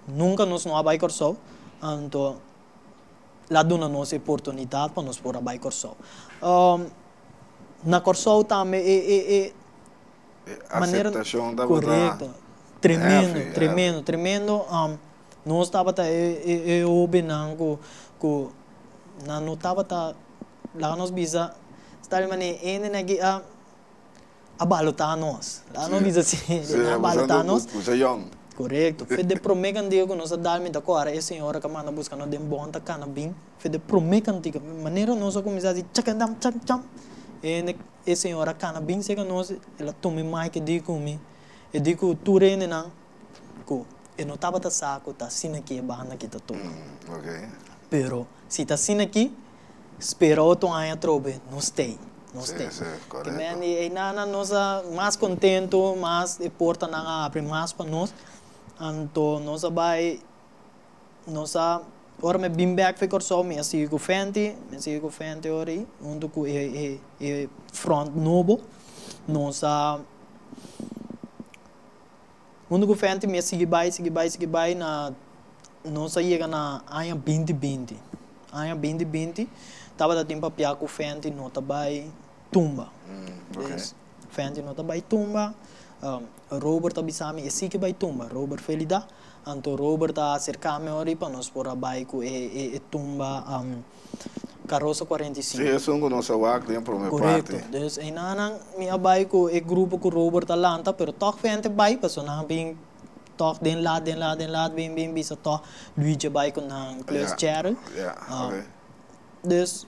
S2: nunka nos no a bai Kòrsou anto la duna nos e oportunidat pa nos por a bai Kòrsou. Na Kòrsou tambe e e e manera
S1: Aseptashon tabata
S2: korekto tremendo tremendo tremendo nos tabata e e e hóbennan ku ku nan no tabata laga nos bisa sta di manera hendenan aki a a balotá nos. Laga nos bisa así, nan a balotá nos.
S1: Bo sa yòn.
S2: Korekto. Fe de promé kantiga ku nos a dal mi ta kòrda e señora ku a manda buska nos den bon ta kana bin. Fe de promé kantiga. Manera nos a kuminsá hasi chakadam chak cham, e e señora a kana bin serka nos, el a tuma e mic e di ku mi, e di ku tur hendenan ku e no tabata sa ku ta asina ki e banda aki ta toka. Pero si ta asina aki, Spera otro aña atrobe, nos t'ei, nos t'ei.
S1: Sí, sí,
S2: Te men di einan nos a mas contento, mas e portanan a abri mas pa nos. Anto nos a bai, nos a, ora mi a bin bek for Kòrsou mi a sigui ku Fenty, mi a sigui ku Fenty ora ei, huntu ku e e e front nobo. Nos a, huntu ku Fenty mi a sigui bai, sigui bai, sigui bai na. Nos a yega na aña binti binti. Aña binti binti tabata tin papia ku Fenty no ta bai tumba. Dus Fenty no ta bai tumba, Robert a bisa mi e si ke bai tumba, Robert Felida. Anto Robert a aserka mi ora pa nos por a bai ku e tumba Karosa 45.
S1: Si, esun ku nos a wak den prome parti.
S2: Korekto. Dus einanan mi a bai ku e grupo ku Robert a lanta, pero tòg Fenty bai pasobra nan a bin. Tòg den lat, den lat, den lat, bin, bin bisa tòg Luigi a bai ku nan plus Cheryl. Dus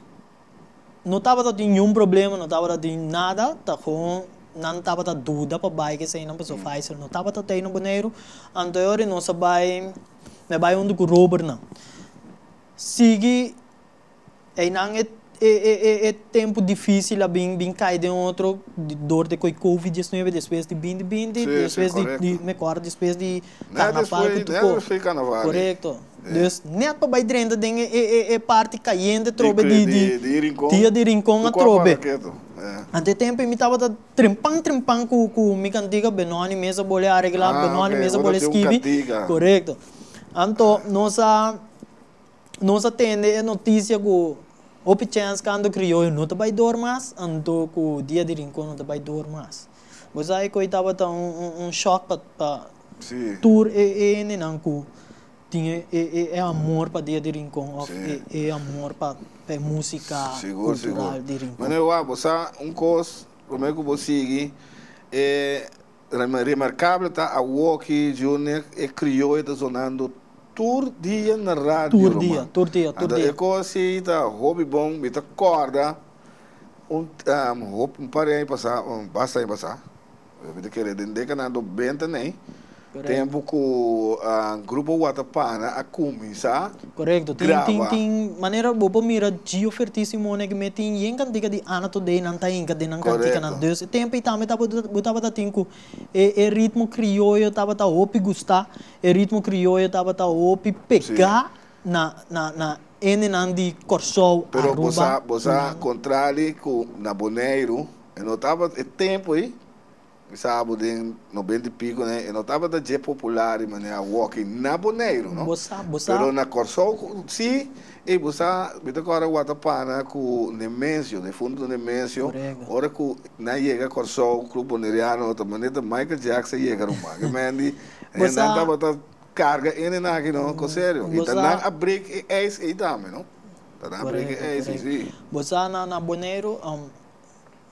S2: no tabata tin niun problema, no tabata tin nada, ta gewoon nan tabata duda pa bai keseinan pasobra Faisal no tabata tei na Boneiru. Anto e ora nos a bai, mi a bai huntu ku Robert nan. Sigui Einan e e tempu dificil a bin bin cay den otro door de coy covid 19 despues di binti binti despues di me acuerdo despues di carnaval cu tuco corecto dus net pa bay drenta den e e parti cayente trobe di di dia di rincon atrobe. Ante tempo mi tabata trempan trempan ku ku mi kantika Benoni mes a bole areglá,
S1: Ah,
S2: Benoni
S1: ok,
S2: mes a
S1: bo
S2: bole
S1: ta tin un
S2: skibi.
S1: kantika.
S2: Korekto. Anto nos a nos a tende e notisia ku hopi chèns kanto krioyo no ta bai dor mas, anto ku Dia di Rincon no ta bai dor mas. Bo sa e koi tabata un un un shòk pa pa tur e e hendenan ku tin e e e amor pa Dia di Rincon òf e e amor pa pa e músika
S1: Sigur, sigur.
S2: kultural di Rincon.
S1: Manera wak, bo sa un kos, promé ku bo sigui, e remarkabel ta awoki, Junior, e krioyo ta zonando tur dia na radio,
S2: Tur dia,
S1: ruman.
S2: tur dia, tur
S1: Anto
S2: dia.
S1: e kos si ta hopi bon, mi ta kòrda un hopi un par di aña pasá, basta aña pasá, Mi ta kere den dékada nobenta nei, tempu ku Grupo Watapana a kuminsá
S2: Korekto. Tin,
S1: graba.
S2: tin, tin manera bo por mira Gio Fertísimo ne me tin yen kantika di Ana Todé nan ta hinka den nan kantikanan.
S1: Korekto.
S2: Dus e tempu ei tambe tabata bo tabata tin ku e e ritmo krioyo tabata hopi gustá, e ritmo krioyo tabata hopi pegá na na na hendenan di Kòrsou,
S1: Pero bo
S2: Aruba.
S1: sa, bo sa kontrali ku na Boneiru E no tabata e tempu ei, mi sa bo den nobenta i piko ne, e no tabata dje popular di manera awoki na Boneiru, no.
S2: Bo sa, bo sa.
S1: Pero na Kòrsou si, ei bo sa, mi ta kòrda Watapana ku Nemesio, defunto Nemesio, ora ku nan yega Kòrsou, Club Boneriano, ta manera ta Michael Jackson yega ruman, ke men di,
S2: Bo
S1: nan
S2: sa.
S1: tabata karga ene nan aki no, ko serio, i
S2: Bo
S1: ta
S2: sa.
S1: nan a break e ijs ei tambe, no. Ta nan a break e
S2: Korekto,
S1: ijs ei,
S2: korekto.
S1: si.
S2: Bo sa na na Boneiru,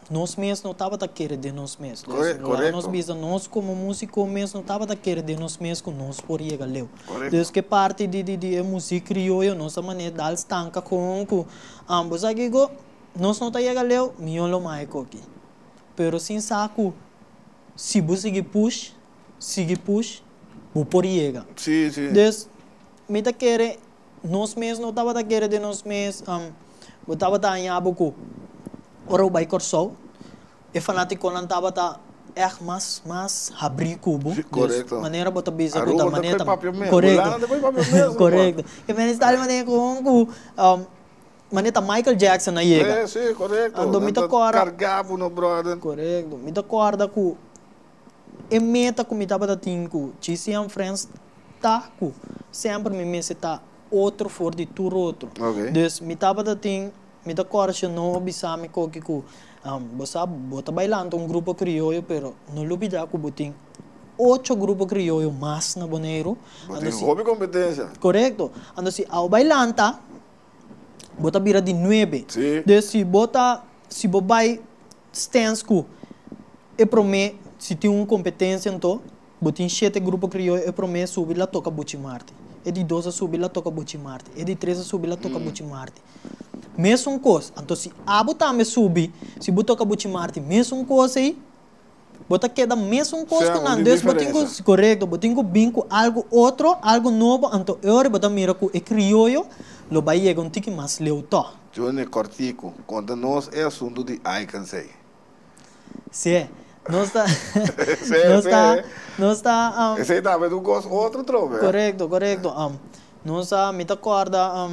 S2: Nos mes no tabata kere den nos mes. Dus laga nos bisa nos komo músiko mes no tabata kere den nos mes ku nos por yega leu. Dus ke parti di di di e musik krioyo nos a manera dal stanka kon ku bo sa kiko nos no ta yega leu mihó lo mahe koki. Pero sin sa ku si bo sigui push sigui push bo por yega. Dus mi ta kere Nos mes no tabata kere den nos mes. Bo tabata haña bo ku ora bo bai Kòrsou, e fanátikonan tabata ègt mas mas habrí ku bo.
S1: Sí, korekto.
S2: Dus manera bo ta bisa ku ta
S1: Aruba ta
S2: manera
S1: koe papia mes,
S2: korekto.
S1: Hulanda ta koe papia mes, ruman.
S2: Korekto. E mester ta di manera kon ku manera ta Michael Jackson a yega.
S1: Sí, sí, korekto.
S2: Anto mi
S1: Nan
S2: ta
S1: ta
S2: kòrda.
S1: kargá bo no, bròder.
S2: Korekto. Mi ta kòrda ku E meta ku mi tabata tin ku GCM Friends ta ku semper mi mester ta otro for di tur otro. Dus mi tabata tin, mi ta kòrda si no bisa mi koki ku bo sa bo ta bai lanta un grupo krioyo pero no lubida ku bo tin ocho grupo krioyo mas na Boneiru.
S1: Bo tin hopi kompetensia.
S2: Korekto. Anto si abo bai lanta bo ta bira di nuebe. Dus si bo ta, si bo bai Stens ku e promé si tin un kompetensia anto bo tin shete grupo krioyo e promé subi la toka Buchi Marti e di dos a subi la toka Buchi Marti e di tres a subi la toka Buchi Marti mesun kos anto si abo tambe subi si bo toka Buchi Marti mesun kos ei bo ta keda mesun kos ku nan dus bo tin ku korekto bo tin ku bin ku algu otro algu nobo anto e ora bo ta mira ku e krioyo lo bai yega un tiki mas leu tò.
S1: Johnny Cortico, konta nos e asuntu di Icons ei.
S2: Sí, nos ta, nos ta, nos ta.
S1: Esei tambe ta un kos otro trobe.
S2: Korekto, korekto. Nos a, mi ta kòrda,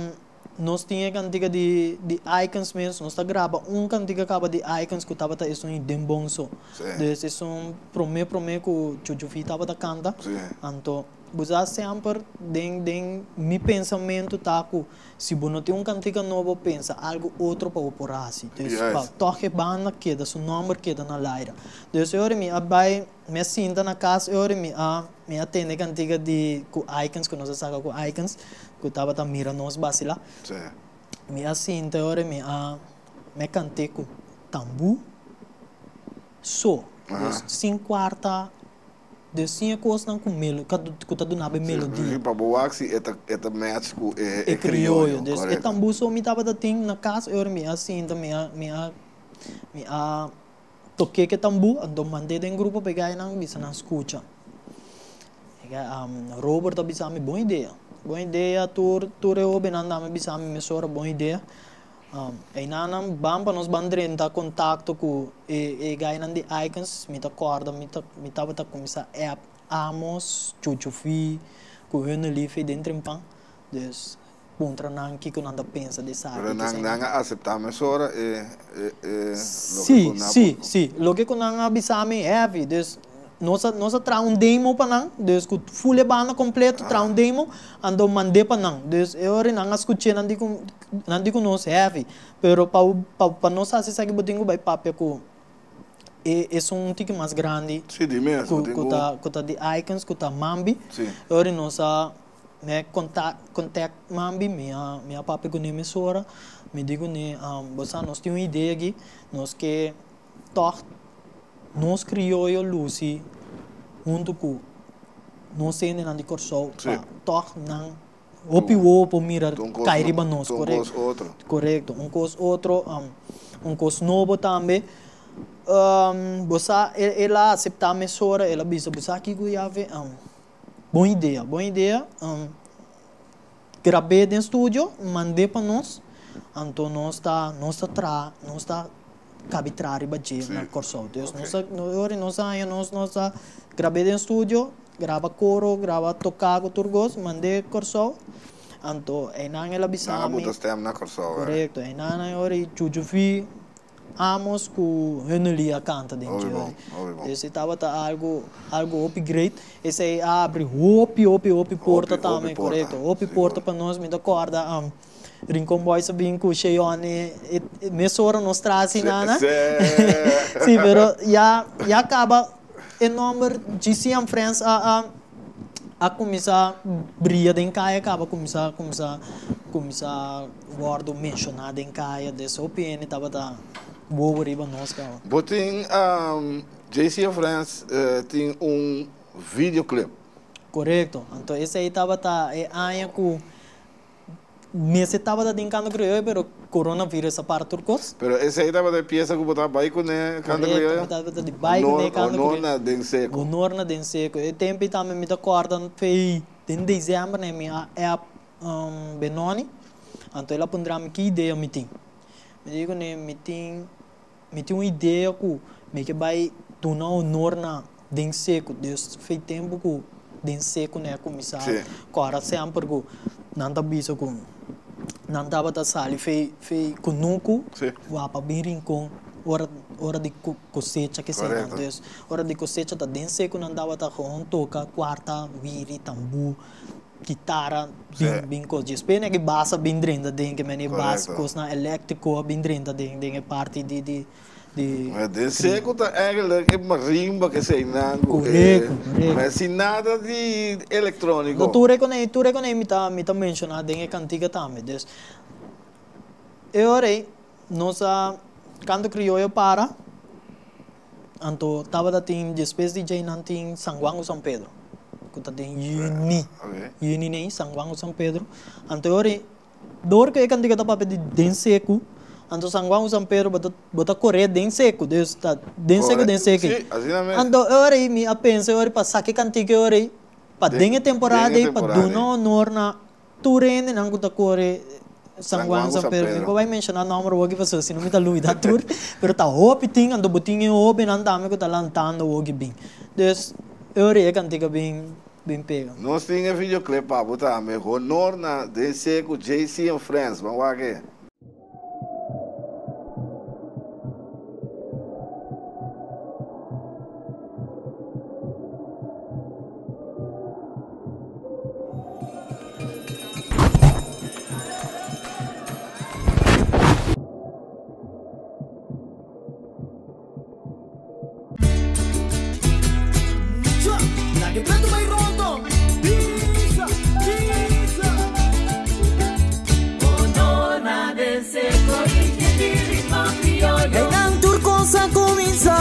S2: nos tin e kantika di, di Icons mes, nos ta graba un kantika kaba di Icons ku tabata esun i den bon so. Dus esun promé promé ku Chuchufi tabata kanta. Anto, bo sa semper den, den mi pensamentu ta ku Si bo no tin un kantika nobo, pensa algu otro pa bo por hasi. Dus pa tòg e banda keda, su nòmber keda na laira. Dus e ora mi a bai, mi a sinta na kas e ora mi a mi a tende kantika di ku Icons, ku nos a saka ku Icons, ku tabata Mira Nos Basila. Mi a sinta e ora mi a mi a kant'é ku tambú so. Dus sin kuarta. De siña kosnan ku melo ku ta duna bo e melodia.
S1: Si, pa bo wak si e ta e ta match ku e
S2: E
S1: e krioyo,
S2: krioyo. Dus e
S1: korekto.
S2: tambú so mi tabata tin na kas e ora mi a sinta mi a mi a mi a tok'é ku e tambú anto mand'é den grupo pa e gainan bisa nan skucha. E gai Robert a bisa mi bon idea, bon idea tur tur e hobennan tambe a bisa mi mesora bon idea. Einan nan ban pa nos ban drenta kontakto ku e e gainan di Icons, mi ta kòrda mi ta mi tabata kuminsá app Amos, Chuchufi, ku Hunnelief ei den Trempan. Dus Puntra nan kiko nan ta pensa di esaki.
S1: Pero nan nan a aseptá mesora e e e loke
S2: Sí,
S1: ku nan a
S2: sí, sí. Loke ku nan a bisa mi heavy. Dus nos a nos a traha un demo pa nan, dus ku full e banda kompleto traha un demo, anto mand'é pa nan. Dus e ora nan a skuch'é nan di ku nan di ku nos heavy. Pero pa pa pa nos hasi esaki bo tin ku bai papia ku e esun un tiki mas grandi
S1: Sí, di mes,
S2: ku
S1: bo tin
S2: ku
S1: ku
S2: ta ku ta di Icons ku ta Mambi.
S1: Sí.
S2: E ora nos a Mi contact contact mambi, mi a mi a papia kuné mesora, mi di kuné, bo sa nos tin un idea aki, nos ke tòg nos krioyo lusi huntu ku nos hendenan di Kòrsou pa tòg nan hopi wowo por mira kai riba nos, korekto, korekto, un kos otro, un kos nobo tambe. Bo sa el a aseptá mesora, el a bisa bo sa kiko Yave. Bon idea, bon idea. Grab'é den studio, mand'é pa nos, anto nos ta nos ta traha, nos ta kabi traha riba dje na Kòrsou. Dus nos a ora nos a haña nos nos a grab'é den studio, graba koro, graba toká ku tur kos, mand'é Kòrsou. Anto einan el a bisa mi.
S1: Nan a buta stèm na Kòrsou.
S2: Korekto, einan a ora i Chuchufi. Amos ku Hunnely a kanta den
S1: Hopi
S2: dje.
S1: bon, hopi bon.
S2: Esei tabata algu, algu hopi great. Esei a abri hopi, hopi, hopi porta
S1: Hopi, hopi
S2: tambe,
S1: porta,
S2: korekto. Hopi porta
S1: sigur.
S2: pa nos. Mi ta kòrda Rincon Boys a bin ku Sheyone, e mesora nos traha
S1: Se,
S2: asina,
S1: se.
S2: Sí, pero ya, ya kaba e nòmber GC and Friends a, a, a kuminsá bria den kaya kaba, kuminsá, kuminsá, kuminsá. Wordo menciona den caya des hopi hende tabata bobo riba nos caba.
S1: Bo tin JC and Friends tin un videoclip.
S2: Corecto. Anto esey tabata e aña cu mester tabata den Canto Crioyo pero coronavirus a para tur cos.
S1: Pero esey tabata e pieza cu bo ta bay cune Canto Crioyo?
S2: Corecto, mi tabata di bay cune Canto Crioyo.
S1: Honor na Den Seco.
S2: Honor na Den Seco. E tempo ey tambe mi ta corda fey den december mi a app Benoni, anto el a puntra mi ki idea mi tin. Mi di kuné mi tin mi tin un idea ku mi ke bai duna honor na Den Seku. Dus fei tempu ku Den Seku ne a kuminsá kòrda semper ku nan ta bisa ku nan tabata sali fei fei kunuku wapa bin Rincon ora ora di kosecha kesei nan. Dus ora di kosecha ta Den Seku nan tabata gewoon toka kuarta, wiri, tambú. Kitara bin bin kos dje. Spene ki bas a bin drenta den ke mene bas kosnan eléktriko a bin drenta den den e parti di di di.
S1: Maar den seku ta eigenlijk e marimba ke eseinan ku e.
S2: Korekto, korekto.
S1: Maar sin nada di elektróniko.
S2: No tur e konei tur e konei mi ta mi ta menshoná den e kantika tambe. Dus e ora ei nos a kanto krioyo para Anto tabata tin despues di djei nan tin San Juan ku San Pedro ku ta den yüni, yüni nei San Juan ku San Pedro. Anto e ora ei dor ku e kantika ta papia di den seku, anto San Juan ku San Pedro bo ta bo ta kore den seku, dus ta den seku den seku. Anto e ora ei mi a pensa e ora ei pa saka e kantika e ora ei pa den e temporada ei pa duna honor na Tur hendenan ku ta kore San Juan, San Pedro, mi por bai menshoná nòmber woki pasobra si no mi ta lubidá tur, pero ta hopi tin, anto bo tin e hóbennan tambe ku ta lantando woki bin. Dus e ora ei e kantika bin bin pega.
S1: Nos tin e videoclip pa bo tambe, Honor na DC ku JC and Friends, ban wak e.
S3: Einan tur kos a kuminsá.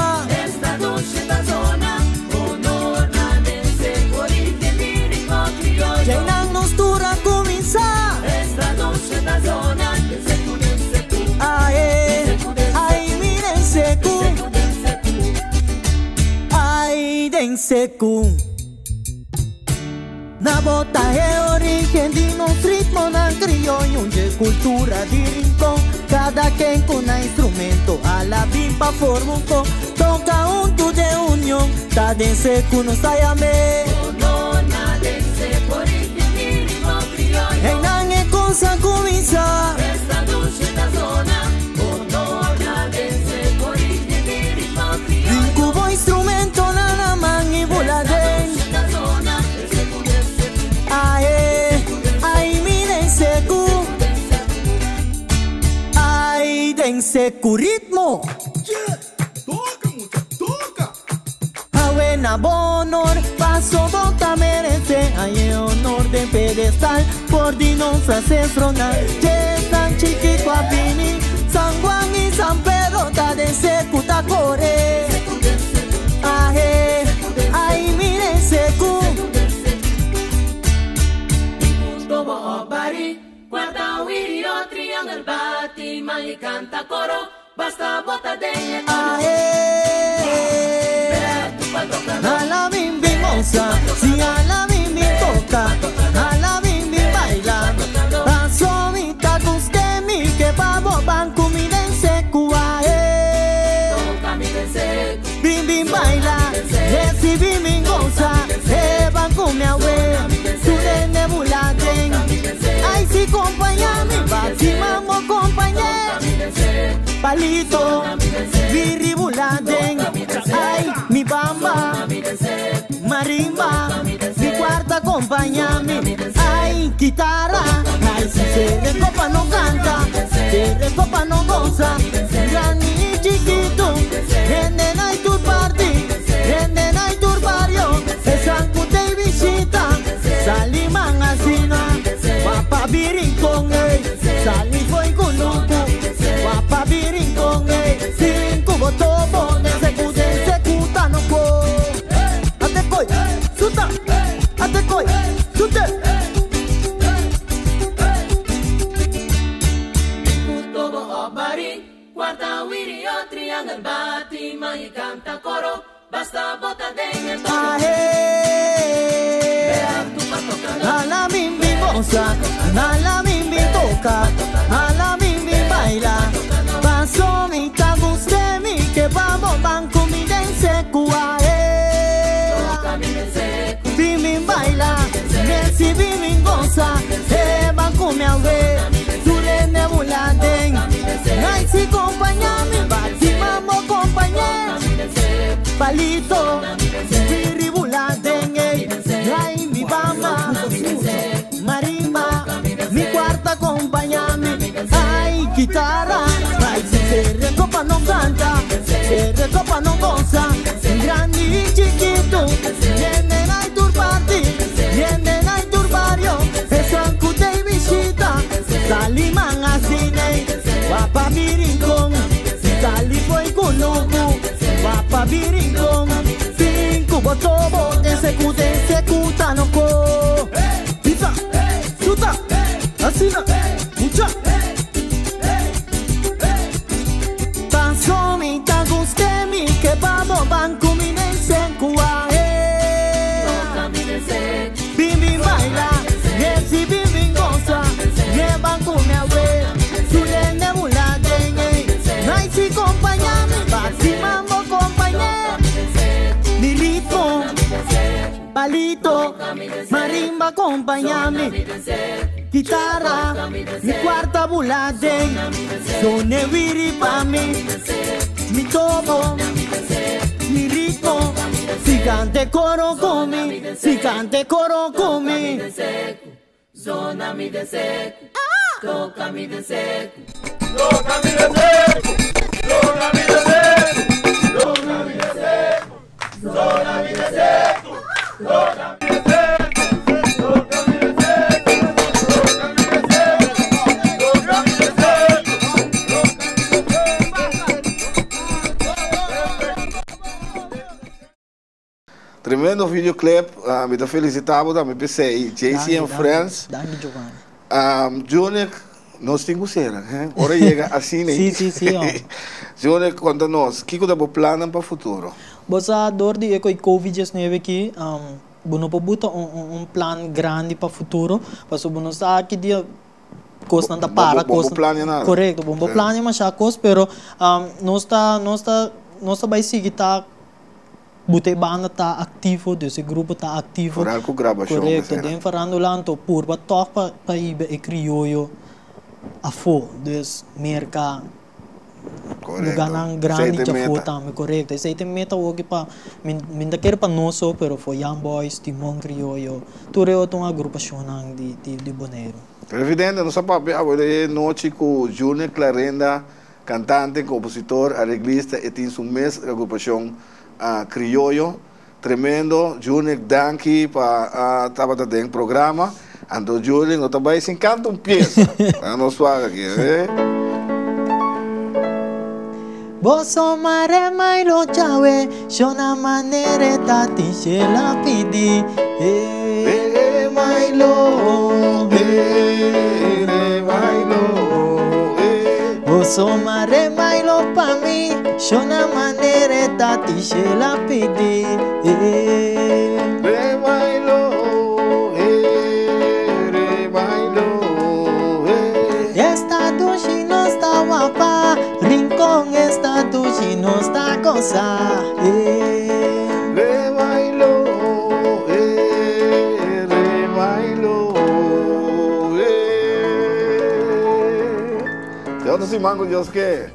S3: Einan nos tur a kuminsá. Ae, ai mi den seku. Ai den seku. Na bo ta e origen di nos ritmonan krioyo, dje kultura di Rincon. Kada ken ku nan instrumento a la bin pa forma un kon. Toka huntu den union, ta den seku nos ta yam'é. Einan e cosa. den seku ritmo.
S16: Toka mucha, toka!
S3: Awe na bo honor, paso bo ta merece. Ay e honor den pedestal, for di nos ancestronan. Djesnan chiki ku a bini, San Juan y San Pedro ta den seku ta kore. Ahe, ay mi den seku.
S17: Cuarta wirio triangel bati man y canta coro basta bota den e tono.
S3: Ala bim bim goza, si ala bim bim toca, ala bim bim baila. Paso mi ta guste mi ke pa bo ban ku mi den seku ae. Bim bim baila, e si bim bim goza, e ban ku mi awe. Tu den de bula den. Ay si compaña mi bati mambo compañe. Palito, viribula den. Ay mi bamba, marimba, mi cuarta acompáñame. Ay guitarra, ay si se recopa no canta, se recopa no goza. Grande y chiquito, en el night tour party, en el night tour barrio, esa cuta y visita, saliman asina, guapa birincón, ey, salí fue con loco, guapa birincón, ey, cinco botones, se cute, se cuta no co. Ate coi, suta, ate coi, sute.
S17: Cuarta wirio triangle bati man y canta coro basta bota den el tono.
S3: Ahe. Ala bim bim goza, ala bim bim toca, ala bim bim baila. Paso mi ta guste mi que vamos van con mi den seku ae. Bim bim baila, si bim bim goza, e van con mi awe. Sure nebula den. Ay si compaña mi bati mambo compañe. Palito, viribula den, ey. Ay mi bamba, marimba, mi cuarta acompáñame. Ay guitarra, ay si se recopa no canta, se recopa no goza. Grande y chiquito, vienen al tour party, vienen al tour barrio, esa cuta y visita, saliman así, ey. Guapa birincón, salí fue con loco, guapa birincón, cinco botobo, de secu, de secu, no co. Pizza, suta, asina, mucha. Paso mi ta guste mi que vamos van con mi secu ae. Bim bim baila, si bim bim goza, llevan con mi awe. Sure nebula den, ey. Ay si compaña mi bati mambo compañe. Mi ritmo, palito, marimba acompáñame. Guitarra, mi cuarta bula den. Sone wiri pa mi, mi tobo, mi ritmo. Si cante coro con mi, si cante coro con mi.
S17: Zona mi deseco, toca mi deseco.
S16: Toca mi deseco, toca mi deseco, toca mi deseco, zona mi deseco, toca mi deseco, toca mi deseco, toca mi deseco, toca mi deseco.
S1: Tremendo videoclip, mi ta felicita bo tambe p'esei, JC and Friends.
S2: Danki Giovanni.
S1: Junior, nos tin ku sera, he? Ora yega asina.
S2: Si, si, si, hombre.
S1: Junior, konta nos, kiko ta bo plannan pa futuro?
S2: Bo sa, dor di e ku e Covid diesnuebe aki, bo no por buta un plan grandi pa futuro, pasobra bo no sa ki dia kosnan ta para,
S1: Bo bo plania nada.
S2: Korekto, bo no por plania masha kos, pero nos ta, nos ta, nos ta bai sigui ta buta e banda ta aktivo, dus e grupo ta aktivo.
S1: Foral ku grabashon
S2: Korekto,
S1: esei.
S2: den farándula anto purba tòg pa pa hiba e krioyo afó, dus Merka,
S1: Korekto.
S2: lugánan
S1: Esei
S2: grandi
S1: ta e
S2: djafó
S1: meta.
S2: tambe, korekto. Esei ta e meta hopi pa, mi mi ta kere pa nos so, pero for Young Boys, Timon Krioyo, tur e otro agrupashonnan di di di Boneiru.
S1: Televidente, nos a papia awe de nochi ku Junior Clarenda. Cantante, compositor, arreglista y tin su mes agrupacion Crioyo. Tremendo, Junior, danki pa a tabata den programa. Anto Junior no ta bay sin canta un pieza. Ta nos wak aki, eh.
S2: Boso mare mai lo chawe, shona manere ta tin shela pidi, eh.
S1: Ere mai lo, ere mai lo, eh.
S2: Boso mare mai lo pa mi, shona manere ta tin shela pidi, eh.
S1: Re mai lo, eh, re mai lo, eh.
S2: Esta dushi no sta wapa, Rincon esta dushi no sta goza, eh.
S1: Re mai lo, eh, re mai lo, eh. Te otro siman cu Dios ke.